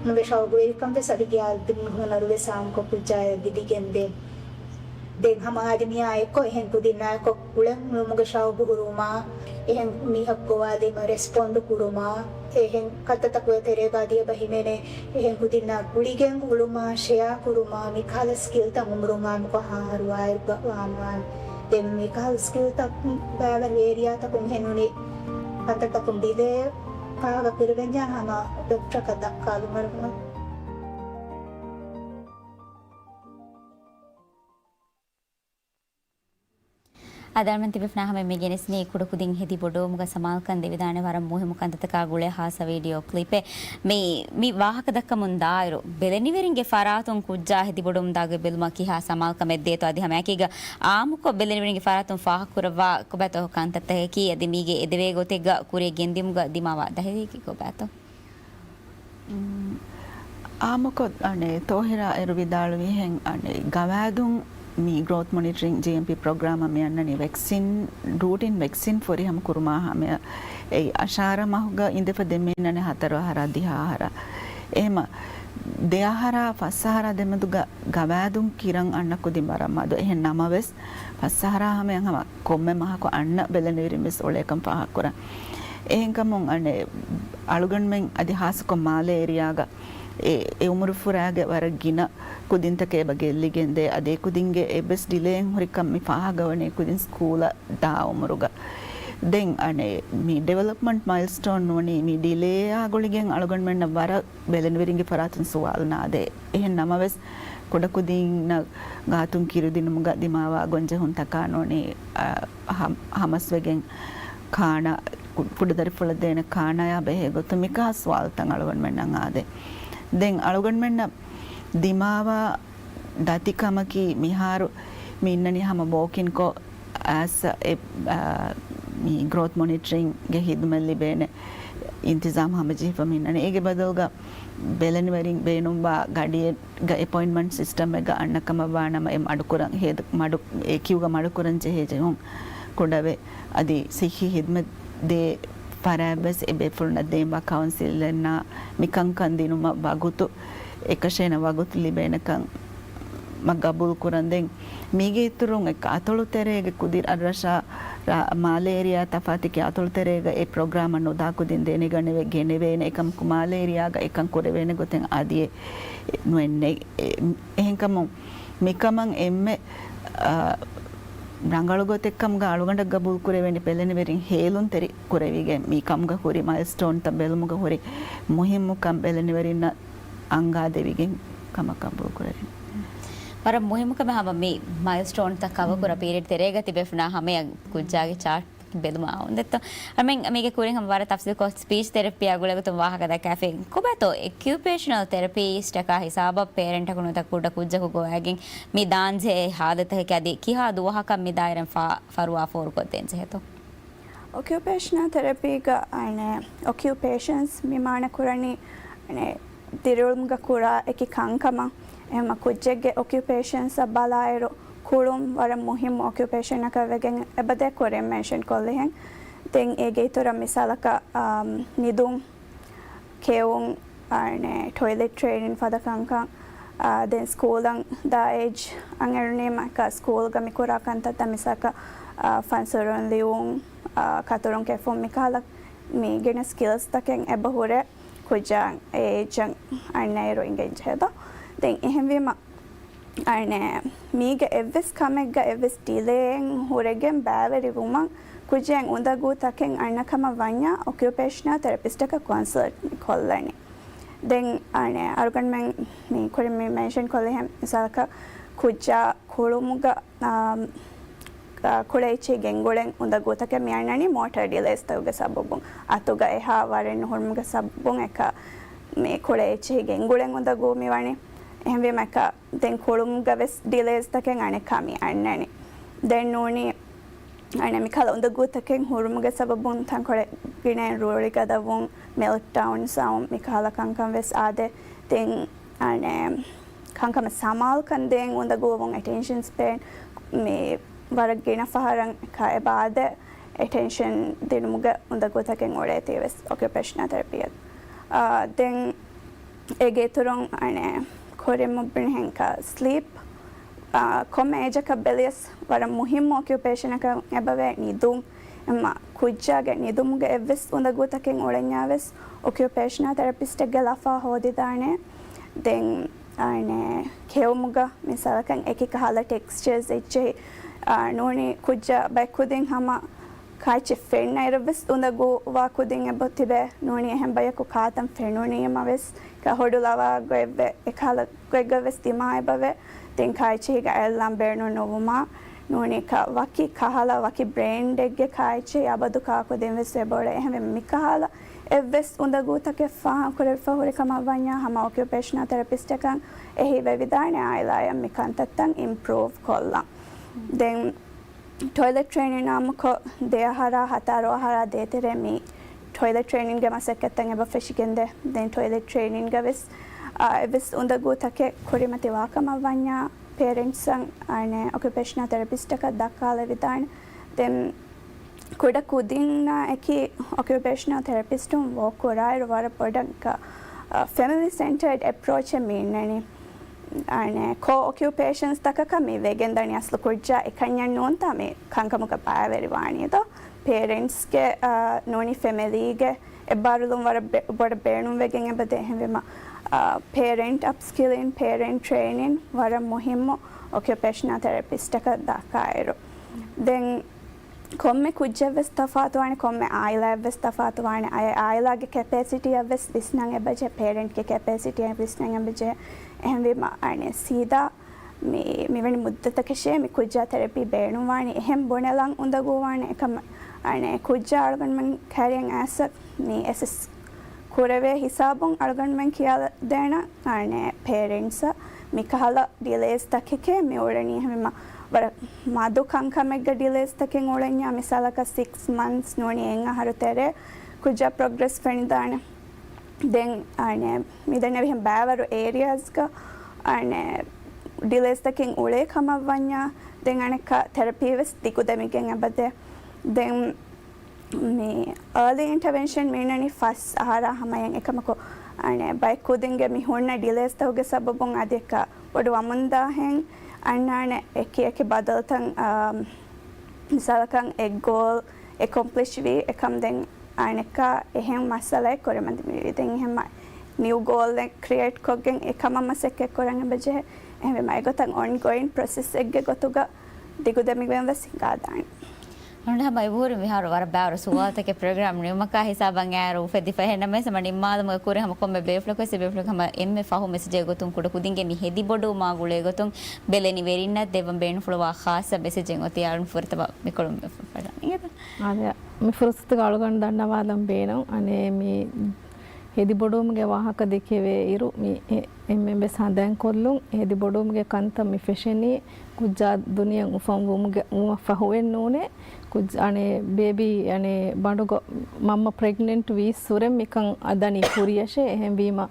މުގެ ޝައުގުވެރިކަން ވެސް އަދި ކިޔާދިން ހުނަރު ވެސް އާއްމުކޮށް ކުއްޖާޔަށް ލިބިގެންދޭން. ދެން ހަމަ އާދެ މިއާ އެއްކޮށް އެހެން ކުދިންނާއެކު ކުޅެން ހުޅުމުގެ ޝައުގު ހުރުވުމާ، އެހެން މީހަކު ގޮވާލީމަ ރެސްޕޮންޑު ކުރުމާ، އެހެން ކަންތައްތަކުގެ ތެރޭގަ އަދި އެބަ ހިމެނޭ އެހެން ކުދިންނާ ގުޅިގެން ހުޅުމާ، ޝެއާ ކުރުމާ، މިކަހަލަ ސްކިލްތައް އުމުރުން އާއްމުކޮށް ހަ އަހަރު ވާއިރުގަ ވާންވާނެ. ދެން މިކަހަލަ ސްކިލްތައް ބައިވަރު އޭރިއާތަކުން ހެނުނީ ކަންތައްތަކުން ޑިލޭ ފާހަގަ ކުރެވެންޏާ ހަމަ ޑޮކްޓަރަކަށް ދައްކާލުމަށް. އަދި އަޅުމެން ތިބެފުނާ ހަމަ މި ގެނެސްނީ ކުޑަކުދިން ހެދި ބޮޑުވުމުގަ ސަމާލުކަން ދެވިދާނެ ވަރަށް މުހިއްމު ކަންތައްތަކާ ގުޅޭ ހާއްސަ ވީޑިއޯ ކްލިޕެއް. މި، މި ވާހަކަ ދައްކަމުން ދާއިރު، ބެލެނިވެރިންގެ ފަރާތުން ކުއްޖާ ހެދި ބޮޑުވުމުންދާގޮތް ބެލުމަށް ކިހާ ސަމާލުކަމެއް ދޭތޯ؟ އަދި ހަމައެކީގަ އާއްމުކޮށް ބެލެނިވެރިންގެ ފަރާތުން ފާހަގަކުރައްވާ ކޮބާތޯ ކަންތައްތަކަކީ؟ އަދި މީގެ އެދެވޭ ގޮތެއްގަ ކުރިއަށް ގެންދިއުމުގަ ދިމާވާ ދަހިވެރިއަކީ ކޮބާތޯ؟ އާއްމުކޮށް، އަނެއް، ތޯހިރާ އިރު ވިދާޅުވިހެން، އަނެއް، ގަވާއިދުން މި ގްރޯތް މޮނިޓަރިން، ޖީއެމްޕީ ޕްރޮގްރާމަށް މި އަންނަނީ ވެކްސިން، ރޫޓިން ވެކްސިން ފުރިހަމަ ކުރުމާ ހަމަޔަށް. އެއީ އަށާރަ މަހުގަ އިނދެފަ ދެން މި އިންނަނީ ހަތަރު އަހަރާ ދިހަ އަހަރާ. އެހެމަ ދެ އަހަރާ ފަސް އަހަރާ ދެމެދުގަ ގަވާއިދުން ކިރަން އަންނަ ކުދިން ވަރަށް މަދު. އެހެން ނަމަވެސް، ފަސް އަހަރާ ހަމަޔަށް ހަމަ ކޮންމެ މަހަކު އަންނަ ބެލެނިވެރިން ވެސް އުޅޭކަން ފާހަގަކުރަން. އެހެންކަމުން އަނެއް އަޅުގަނޑުމެން އަދި ހާއްސަކޮށް މާލޭ އޭރިއާގަ އެ، އެ އުމުރުފުރާގެ ވަރަށް ގިނަ ކުދިންތަކެއް އެބަ ގެއްލިގެންދޭ. އަދި އެ ކުދިންގެ އެއްވެސް ޑިލޭއެއް ހުރިކަން މި ފާހަގަވަނީ ކުދިން ސްކޫލަށް ދާ އުމުރުގަ. ދެން އަނެއް މި ޑިވެލޮޕްމަންޓް މައިލްސްޓޯން ނޫނީ މި ޑިލޭއާ ގުޅިގެން އަޅުގަނޑުމެންނަށް ވަރަށް ބެލެނިވެރިންގެ ފަރާތުން ސުވާލު ނާދޭ. އެހެން ނަމަވެސް، ކުޑަކުދިންނަށް ގާތުން ކިރުދިނުމުގަ ދިމާވާ ގޮންޖެހުންތަކާ ނޫނީ، އަ، ހަ-، ހަމަސްވެގެން ކާނާ، ކު-، ކުޑަދަރިފުޅަށް ދޭނެ ކާނާޔާ ބެހޭ ގޮތުން މިކަހަލަ ސުވާލުތައް އަޅުގަނޑުމެންނަށް އާދޭ. ދެން އަޅުގަނޑުމެންނަށް ދިމާވާ ދަތިކަމަކީ މިހާރު މި އިންނަނީ ހަމަ ވޯކްއިންކޮށް އައިސް އެ، އާ، މި ގްރޯތް މޮނިޓަރިންގެ ހިދުމަތް ލިބޭނެ އިންތިޒާމް ހަމަޖެހިފަ މި އިންނަނީ. އޭގެ ބަދަލުގަ ބެލެނިވެރިން ބޭނުންވާ ގަޑިއެއްގަ އެޕޮއިންޓްމަންޓް ސިސްޓަމެއްގަ އަންނަ ކަމަށްވާނަމަ އެ މަޑުކުރަން ހޭދު-، މަޑު-، އެ ކިއުގަ މަޑުކުރަން ޖެހޭ ޖެހުން ކުޑަވެ، އަދި ސިއްހީ ހިދުމަތް ދޭ ފަރާތްވެސް އެ ބޭފުޅުންނަށް ދޭންވާ ކައުންސިލެއްނާ މިކަންކަން ދިނުމަށް ވަގުތު، އެކަށޭނަ ވަގުތު ލިބޭނެކަން މަ ގަބޫލު ކުރަން. ދެން މީގެ އިތުރުން އެ އަތޮޅު ތެރޭގެ ކުދި ރަށްރަށާ ރާ-، މާލޭ އޭރިއާ ތަފާތު އަތޮޅު ތެރޭގަ އެ ޕްރޮގްރާމަށް ނުދާ ކުދިން ދެނެގަނެވެ ގެނެވޭނެ. އެކަމަކު މާލޭ އޭރިއާގަ އެކަން ކުރެވޭނެ ގޮތެއް އަދިއެއް ނުވެންނެ. އެ، އެހެންކަމުން މިކަމަށް އެންމެ، އާ، ރަނގަޅު ގޮތެއްކަމުގަ އަޅުގަނޑަށް ގަބޫލު ކުރެވޭނެ ބެލެނިވެރިން ހޭލުންތެރި ކުރެވިގެން މި ކަމުގަ ހުރި މައިލްސްޓޯންތައް ބެލުމުގަ ހުރި މުހިއްމުކަން ބެލެނިވެރިންނަށް އަންގާދެވިގެން ކަމަށް ގަބޫލުކުރެވިން. ވަރަށް މުހިއްމު ކަމެއް ހަމަ މި މައިލްސްޓޯންތައް ކަވަރ ކުރާ ޕީރިއޑް ތެރޭގަ ތިބޭފުނާ ހަމަޔަށް ކުއްޖާގެ ޗާޓް ބެލުމަށް އާ އުނދައްތޯ. އަމެން މީގެ ކުރިން ހަމަ ވަރަށް ތަފްސީލްކޮށް ސްޕީޗް ތެރަޕީއާ ގުޅޭގޮތުން ވާހަކަ ދައްކާފި. ކޮބާތޯ އޮކިއުޕޭޝަނަލް ތެރަޕީސްޓަކާ ހިސާބަށް ޕޭރެންޓަކު ނުވަތަ ކުޑަ ކުއްޖަކު ގޮވައިގެން މި ދާންޖެހޭ ހާލަތަކަކީ އަދި ކިހާ ދުވަހަކަށް މި ދާއިރަށް ފާ-، ފަރުވާ ފޯރުކޮށްދޭން ޖެހޭތޯ؟ އޮކިއުޕޭޝަނަލް ތެރަޕީގަ އަނެ އޮކިއުޕޭޝަންސް މި މާނަ ކުރަނީ އަނެ ދިރިއުޅުމުގަ ކުރާ އެކި ކަންކަމަށް. އެހެންމަ ކުއްޖެއްގެ އޮކިއުޕޭޝަންސްއަށް ބަލާއިރު، ކުޅުން ވަރަށް މުހިއްމު އޮކިއުޕޭޝަނަކަށް ވެގެން އެބަދޭ ކުރިން މެންޝަން ކޮށްލިހެން. ދެން އޭގެ އިތުރަށް މިސާލަކަށް، އާ، ނިދުން، ކެއުން، އަނެ ޓޮއިލެޓް ޓްރެއިނިން ފަދަ ކަންކަން، އާ، ދެން ސްކޫލަށް ދާ އޭޖް އަށް އެރުނީމަ ސްކޫލްގަ މި ކުރާ ކަންތައްތައް މިސާލަކަށް، އާ، ފަންސުރުން ލިޔުން، އާ، ކަތުރުން ކެފުން މިކަހަލަ މި ގިނަ ސްކިލްސްތަކެއް އެބަ ހުރޭ. ކުއްޖާ އެ އޭޖަށް އަންނައިރު އިނގެން ޖެހޭތޯ. ދެން އެހެންވީމަ، އަނެ މީގެ އެއްވެސް ކަމެއްގަ އެއްވެސް ޑިލޭއެއް ހުރެގެން ބައިވެރިވުމަށް ކުއްޖެއް އުނދަގޫތަކެއް އަންނަ ކަމަށް ވަންޏާ އޮކިއުޕޭޝަނަލް ތެރަޕިސްޓަކަށް ކޮންސަލްޓް ކޮށްލަނީ. ދެން އަނެ އަޅުގަނޑުމެން މި ކުރިން މި މެންޝަން ކޮށްލިހެން މިސާލަކަށް ކުއްޖާ ކުޅުމުގަ އާ، އާ، ކުޅޭ އެއްޗެހި ގެންގުޅެން އުނދަގޫތަކެއް މި އަންނަނީ މޯޓަރ ޑިލޭސްތަކުގެ ސަބަބުން. އަތުގަ އެހާ ވަރެއް ނުހުރުމުގެ ސަބަބުން އެކަ މި ކުޅޭ އެއްޗެހި ގެންގުޅެން އުނދަގޫ މި ވަނީ. އެހެންވީމަ އެކަ ދެން ކުޅުމުގަ ވެސް ޑިލޭސްތަކެއް އަނެއްކާ މި އަންނަނީ. ދެން ނޫނީ އަނެ މިކަހަލަ އުނދަގޫތަކެއް ހުރުމުގެ ސަބަބުން ތަންކޮޅެއް ގިނައިން ރޫޅި ގަދަވުން، މެލްޓްޑައުންސް އައުން މިކަހަލަ ކަންކަން ވެސް އާދޭ. ދެން އަނެ ކަންކަމަށް ސަމާލުކަން ދޭން އުނދަގޫވުން، އެޓެންޝަން ސްޕޭން މި ވަރަށް ގިނަ ފަހަރަށް އެބަ އާދޭ، އެޓެންޝަން ދިނުމުގެ އުނދަގޫތަކެއް އުޅޭތީ ވެސް އޮކިއުޕޭޝަނަލް ތެރަޕީއަށް. އާ، ދެން އޭގެ އިތުރުން އަނެ ކުރިން މި ބުނިހެންކަ ސްލީޕް، އާ، ކޮންމެ އޭޖަކަށް ބެލިޔަސް ވަރަށް މުހިއްމު އޮކިއުޕޭޝަނަކަށް އެބަވޭ ނިދުން. އެމަ ކުއްޖާގެ ނިދުމުގެ އެއްވެސް އުނދަގޫތަކެއް އުޅެންޏާ ވެސް އޮކިއުޕޭޝަނަލް ތެރަޕިސްޓެއްގެ ލަފާ ހޯދިދާނެ. ދެން އަނެ ކެއުމުގަ މިސާލަކަށް އެކި ކަހަލަ ޓެކްސްޗަރސް އެއްޗެހި، އާ، ނޫނީ ކުއްޖާ ބައެއް ކުދިން ހަމަ ކާއެއްޗެއް ފެންނައިރު ވެސް އުނދަގޫވާ ކުދިން އެބަ ތިބޭ. ނޫނީ އެހެން ބަޔަކު ކާތަން ފެނުނީމަ ވެސް ކަ ހޮޑު ލަވާ ގޮތްވެ އެކަހަލަ ގޮތްގަ ވެސް ދިމާ އެބަވޭ. ދެން ކާއެއްޗެހިގަ އައްލާން ބޭނުން ނުވުމާ، ނޫނީ ކަ ވަކި ކަހަލަ ވަކި ބްރޭންޑެއްގެ ކާއެއްޗެހި އަބަދު ކާކުދިން ވެސް އެބައުޅޭ. އެހެންވެ މިކަހަލަ އެއްވެސް އުނދަގޫތަކެއް ފާހަގަކުރެވިފަ ހުރި ކަމަށް ވަންޏާ ހަމަ އޮކިއުޕޭޝަނަލް ތެރަޕިސްޓަކަށް އެހީވެވިދާނެ އާއިލާއަށް މި ކަންތައްތައް އިމްޕްރޫވް ކޮށްލަން. ދެން ޓޮއިލެޓް ޓްރެއިނިން އާއްމުކޮށް ދެ އަހަރާ ހަތަރު އަހަރާ ދޭތެރޭ މި ޓޮއިލެޓް ޓްރެއިނިންގެ މަސައްކަތްތައް އެބަ ފެށިގެންދޭ. ދެން ޓޮއިލެޓް ޓްރެއިނިންގަ ވެސް، އާ، އެއްވެސް އުނދަގޫތަކެއް ކުރިމަތި ވާކަމަށް ވަންޏާ ޕޭރެންޓްސަށް އަނެ އޮކިއުޕޭޝަނަލް ތެރަޕިސްޓަކަށް ދައްކާލެވިދާނެ. ދެން ކުޑަ ކުދިންނާ އެކި އޮކިއުޕޭޝަނަލް ތެރަޕިސްޓުން ވޯކް ކުރާއިރު ވަރަށް ބޮޑަށް ކަ-، އަ، ފެމިލީ ސެންޓަރޑް އެޕްރޯޗެއް މި އިންނަނީ. އަނެ ކޯ އޮކިއުޕޭޝަންސް ތަކަކަށް މި ވެގެންދަނީ އަސްލު ކުއްޖާ އެކަންޏެއް ނޫންތާ މި ކަންކަމުގަ ބައިވެރިވާނީ ދޯ. ޕޭރެންޓްސްގެ، އަ، ނޫނީ ފެމިލީގެ އެއްބާރުލުން ވަރަށް ބެ-، ބޮޑަށް ބޭނުންވެގެން އެބަދޭ. އެހެންވީމަ، އަ، ޕޭރެންޓް އަޕްސްކިލިން، ޕޭރެންޓް ޓްރެއިނިން ވަރަށް މުހިއްމު އޮކިއުޕޭޝަނަލް ތެރަޕިސްޓަކަށް ދައްކާއިރު. ދެން ކޮންމެ ކުއްޖެއްވެސް ތަފާތުވާނެ، ކޮންމެ އާއިލާއެއްވެސް ތަފާތުވާނެ. އައި-، އާއިލާގެ ކެޕޭސިޓީއަށްވެސް ވިސްނަން އެބަޖެ، ޕޭރެންޓްގެ ކެޕޭސިޓީއަށް ވިސްނަން އެބަޖެ. އެހެންވީމަ، އަނެ، ސީދާ މި-، މިވެނި މުއްދަތަކަށޭ މި ކުއްޖާ ތެރަޕީ ބޭނުންވާނެ. އެހެން ބުނެލަން އުނދަގޫވާނެ. އެކަމަ، އަނެ، ކުއްޖާ އަޅުގަނޑުމެން ކައިރިއަށް އައިސް މި އެސެސް ކުރެވޭ ހިސާބުން އަޅުގަނޑުމެން ކިޔާދޭނަ، އަނެ، ޕޭރެންޓްސަށް މިކަހަލަ ޑިލޭސް ތަކެކޭ މި އުޅެނީ. އެހެންވީމަ، ވަރަށް މަދު ކަންކަމެއްގަ ޑިލޭސް ތަކެއް އުޅެންޏާ، މިސާލަކަށް ސިކްސް މަންތްސް ނޫނީ އެއް އަހަރު ތެރޭ ކުއްޖާ ޕްރޮގްރެސް ފެނިދާނެ. ދެން، އަނެ، މިދެންނެވިހެން ބައިވަރު އޭރިއާސްގަ، އަނެ، ޑިލޭސް ތަކެއް އުޅޭ ކަމަށް ވަންޏާ، ދެން އަނެއްކާ ތެރަޕީ ވެސް ދިގުދެމިގެން އެބަދޭ. ދެން މި އާލީ އިންޓަވެންޝަން މި އިންނަނީ ފަސް އަހަރާ ހަމަޔަށް. އެކަމަކު، އަނެ، ބައެއް ކުދިންގެ މި ހުންނަ ޑިލޭސްތަކުގެ ސަބަބުން އަދި އެކަ ބޮޑު ވަމުންދާހެން އަންނާނެ އެކި އެކި ބަދަލުތައް، އާ، މިސާލަކަށް އެއް ގޯލް އެކޮމްޕްލިޝް ވީ އެކަމް ދެން އަނެއްކާ އެހެން މައްސަލައެއް ކުރިމަތިވީ. ދެން އެހެން މަ-، ނިއު ގޯލްއެއް ކްރިއޭޓް ކޮށްގެން އެކަމަށް މަސައްކަތް ކުރަން އެބަޖެހޭ. އެހެންވީމަ އެގޮތަށް އޮންގޯއިން ޕްރޮސެސްއެއްގެ ގޮތުގަ ދިގުދެމިގެން ވެސް ހިނގާދާނެ. ހަމަ އެބަހުރި މިހާރު ވަރަށް ބާރު ސުވާލުތަކެއް ޕްރޮގްރާމް ނިމުމަކާ ހިސާބަށް އައިރު އުފެދިފަ. އެހެންނަމަވެސް ހަމަ ނިންމާލުމުގެ ކުރިން ހަމަ ކޮންމެ ބޭފުޅަކުވެސް އެބޭފުޅަކު ހަމަ އެންމެ ފަހު މެސެޖެއް ގޮތުން ކުޑަކުދިންގެ މި ހެދިބޮޑުވުމާ ގުޅޭ ގޮތުން ބެލެނިވެރިންނަށް ދެއްވަން ބޭނުންފުޅުވާ ޚާއްޞަ މެސެޖެއް އޮތީ އަޅުން ފުރަތަމަ މިކޮޅުން ފަށަނީ. އާދެ، މި ފުރުސަތުގަ އަޅުގަނޑު ދަންނަވާލަން ބޭނުން. އަނެއް މި ހެދިބޮޑުވުމުގެ ވާހަކަ ދެކެވޭ އިރު، މި އެ-، އެންމެން ވެސް ހަނދާންކޮށްލުން. ހެދިބޮޑުވުމުގެ ކަންތައް މި ފެށެނީ ކުއްޖާ ދުނިޔެއަށް އުފަންވުމުގެ، ވުމަށް ފަހުއެއް ނޫނޭ. ކުއްޖާ، އަނެއް ބޭބީ، އަނެއް ބަނޑުގަ މަންމަ ޕްރެގްނެންޓް ވީއްސުރެން މިކަން އަ ދަނީ ކުރިޔަށޭ. އެހެންވީމަ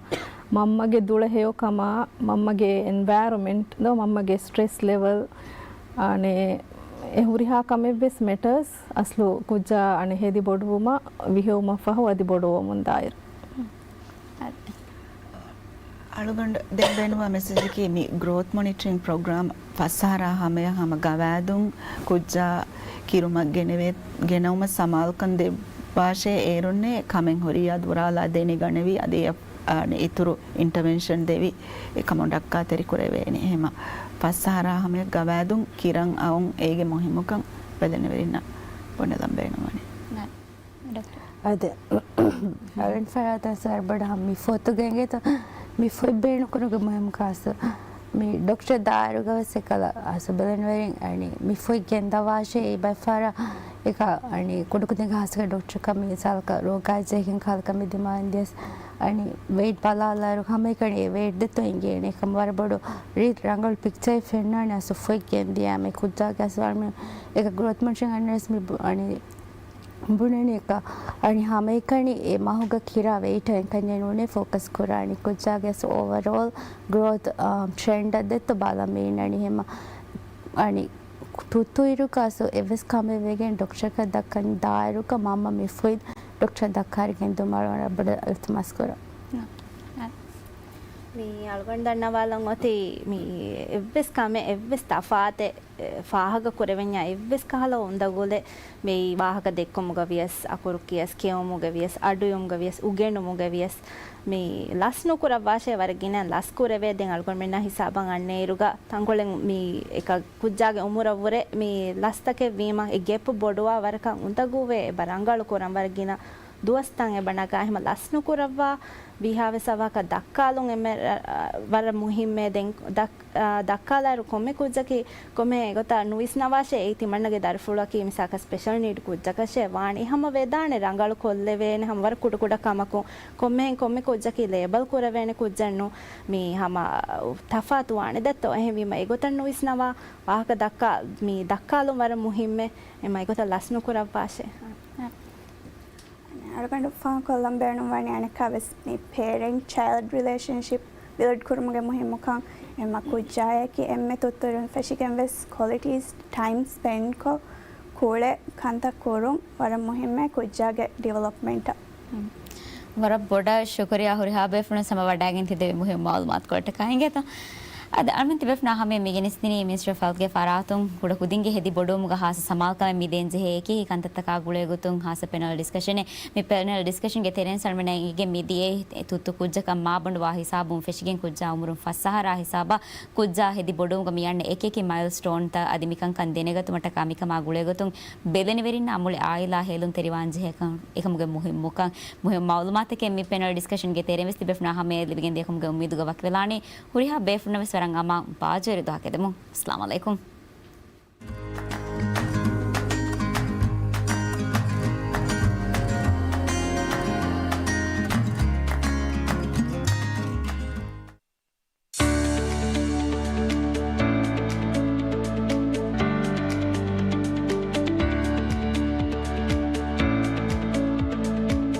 މަންމަގެ ދުޅަހެޔޮކަމާ، މަންމަގެ އެންވަޔަރުމެންޓް ދޯ، މަންމަގެ ސްޓްރެސް ލެވެލް، އަނެއް އެ ހުރިހާ ކަމެއްވެސް މެޓަރސް. އަސްލު ކުއްޖާ އަނެއް ހެދި ބޮޑުވުމަށް ވިހެއުމަށް ފަހު އަދި ބޮޑުވަމުން ދާއިރު. އަޅުގަނޑު ދެން ބޭނުންވާ މެސެޖަކީ މި ގްރޯތް މޮނިޓަރިން ޕްރޮގްރާމް ފަސް އަހަރާ ހަމަޔަށް ހަމަ ގަވާއިދުން ކުއްޖާ ކިރުމަށް ގެނެވޭ-، ގެނައުމަށް ސަމާލުކަން ދެއްވާށޭ. އޭރުންނޭ ކަމެއް ހުރިއްޔާ ދުރާލާ ދެނެގަނެވި އަދި އެ-، އަ، އިތުރު އިންޓަވެންޝަން ދެވި އެކަމުން ރައްކާތެރިކުރެވޭނެ. އެހެމަ ފަސް އަހަރާ ހަމަޔަށް ގަވާއިދުން ކިރަން އައުން އޭގެ މުހިއްމުކަން ބެލެނިވެރިންނަށް ބުނެލަން ބޭނުންވަނީ. އަދެ، އަޅުން ފަރާތަށް ސަރުބަޑަ ހަމަ މި ފޮތުގެ އިނގޭތޯ، މި ފޮތް ބޭނުންކުރުމުގެ މުހިއްމު ކާސް މި ޑޮކްޓަރ ދާއިރުގަ ވެސް އެކަލަ އަސް ބެލެނިވެރިން އަނި މި ފޮތް ގެންދަވާށޭ. އެ ބައިފަރާ އެކަ އަނި ކުޑަކުދިންގެ ހާއްސަކޮށް ޑޮކްޓަރަކަށް މި ސާލަކަށް ރޯގާ ޖެހިގެން ކާލަކަށް މި ދިމާއިން ދިޔަސް އަނި ވެއިޓް ބަލާލާއިރު ހަމައެކަނި އެ ވެއިޓް ދެއްތޯ އިނގޭނެ ކަމަށް ވަރަށް ބޮޑު ރީ-، ރަނގަޅު ޕިކްޗަރެއް ފެންނާނެ އަސް ފޮތް ގެންދިޔާމެ ކުއްޖާގެ އަސް ވަރަށް މި އެކަ ގްރޯތް މޮނިޓަރިން އަންނަސް މި ބު-، އަނި ބުނެނީ އެކަ އަނި ހަމައެކަނި އެ މަހުގަ ކިރާ ވެއިޓަށް އެކަންޏެއް ނޫނޭ ފޯކަސް ކުރާނީ ކުއްޖާގެ އަސް އޯވަރޯލް ގްރޯތް، އާ، ޓްރެންޑަށް ދެއްތޯ ބާލަ މީނަނީ ހެމަ އަނި ތުއްތުއިރުކަސް އެއްވެސް ކަމެއް ވެގެން ޑޮކްޓަރަކަށް ދައްކަން ދާއިރުކަ މަންމަ މި ފޮތް ޑޮކްޓަރަށް ދައްކާއިރު ގެންދުމަށް ވަރަށް ބޮޑަށް އިލްތިމާސް ކުރަން. މި އަޅުގަނޑު ދަންނަވާލަން އޮތީ މި އެއްވެސް ކަމެއް އެއްވެސް ތަފާތެއް އެ، ފާހަގަ ކުރެވެންޏާ އެއްވެސް ކަހަލަ އުނދަގުލެއް މި ވާހަކަ ދެއްކުމުގަ ވިޔަސް، އަކުރު ކިޔަސް ކެއުމުގަ ވިޔަސް، އަޑުއިވުމުގަ ވިޔަސް، އުގެނުމުގަ ވިޔަސް، މި ލަސް ނުކުރައްވާށޭ ވަރަށް ގިނަ ލަސް ކުރެވޭ. ދެން އަޅުގަނޑުމެންނާ ހިސާބަށް އަންނައިރުގަ ތަންކޮޅެއް މި އެކަ ކުއްޖާގެ އުމުރަށްވުރެ މި ލަސްތަކެއް ވީމަ އެ ގެޕް ބޮޑުވާ ވަރަކަށް އުނދަގޫވޭ އެބަ ރަނގަޅު ކުރަން ވަރަށް ގިނަ ދުވަސްތައް އެބަ ނަގާ. އެހެމަ ލަސް ނުކުރައްވާ ވީހާވެސް އަވަހަކަށް ދައްކާލުން އެންމެ ރަ-، ވަރަށް މުހިއްމޭ. ދެން ދައް-، އާ، ދައްކާލާއިރު ކޮންމެ ކުއްޖަކީ ކޮންމެ ގޮތަށް ނުވިސްނަވާށޭ. އެއީ ތިމަންނަގެ ދަރިފުޅަކީ މިސާކަށް ސްޕެޝަލް ނީޑް ކުއްޖަކަށޭ ވާނީ. ހަމަ ވެދާނެ ރަނގަޅު ކޮށްލެވޭނެ ހަމަ ވަރަށް ކުޑަކުޑަ ކަމަކުން ކޮންމެހެން ކޮންމެ ކުއްޖަކީ ލޭބަލް ކުރެވޭނެ ކުއްޖެއްނު. މީ ހަމަ ތަފާތު ވާނެ ދެއްތޯ. އެހެންވީމަ އެގޮތަށް ނުވިސްނަވާ ވާހަކަ ދައްކާ، މީ ދައްކާލުން ވަރަށް މުހިއްމޭ. އެމަ އެގޮތަށް ލަސް ނުކުރައްވާށޭ. އަޅުގަނޑު ފާހަގަކޮށްލަން ބޭނުންވަނީ އަނެއްކާވެސް މި ޕޭރެންޓް ޗައިލްޑް ރިލޭޝަންޝިޕް ބިލްޑް ކުރުމުގެ މުހިއްމުކަން. އެމަ ކުއްޖާއަކީ އެންމެ ތުއްތުއިރުން ފެށިގެން ވެސް ކޮލިޓީ ޓައިމް ސްޕެންޑްކޮށް ކުޅެ ކަންތައް ކުރުން ވަރަށް މުހިއްމޭ ކުއްޖާގެ ޑިވެލޮޕްމަންޓަށް. ވަރަށް ބޮޑަށް ޝުކުރިޔާ ހުރިހާ ބޭފުޅުން ހަމަ ވަޑައިގެން ތި ދެއްވި މުހިއްމު މައުލޫމާތުކޮޅަށްޓަކާ އިނގޭތޯ. އަދި އަޅުމެން ތިބޭފުޅުންނާ ހަމަޔަށް މި ގެނެސްދިނީ މިނިސްޓްރީ އޮފް ހެލްތްގެ ފަރާތުން ކުޑަކުދިންގެ ހެދި ބޮޑުވުމުގަ ހާއްސަ ސަމާލުކަމެއް މި ދޭން ޖެހޭ އެކި ކަންތައްތަކާ ގުޅޭގޮތުން ހާއްސަ ޕެނަލް ޑިސްކަޝަނެއް. މި ޕެނަލް ޑިސްކަޝަންގެ ތެރެއިން އަޅުމެންނަށް އެނގިގެން މިދިޔައީ ތުއްތު ކުއްޖަކަށް މާބަނޑުވާ ހިސާބުން ފެށިގެން ކުއްޖާ އުމުރުން ފަސް އަހަރާ ހިސާބަށް ކުއްޖާ ހެދި ބޮޑުވުމުގަ މި އަންނަ އެކިއެކި މައިލްސްޓޯންތައް އަދި މިކަންކަން ދެނެގަތުމަށްޓަކާ މިކަމާ ގުޅޭގޮތުން ބެލެނިވެރިންނާ މުޅި އާއިލާ ހޭލުންތެރިވާން ޖެހޭ ކަން އެކަމުގެ މުހިއްމުކަން. މުހިއްމު މައުލޫމާތެކޭ މި ޕެނަލް ޑިސްކަޝަންގެ ތެރެއިން ވެސް ތިބޭފުޅުންނާ ހަމަޔަށް ލިބިގެންދިޔަ ކަމުގެ އުއްމީދުގަ ވަކިވެލާނީ. ހުރިހާ ބޭފުޅުންނަށް ވެސް ވަރަށް އަމާން ބާއްޖަވެރި ދުވަހަކަށް އެދެމުން. އައްސަލާމު ޢަލައިކުމް.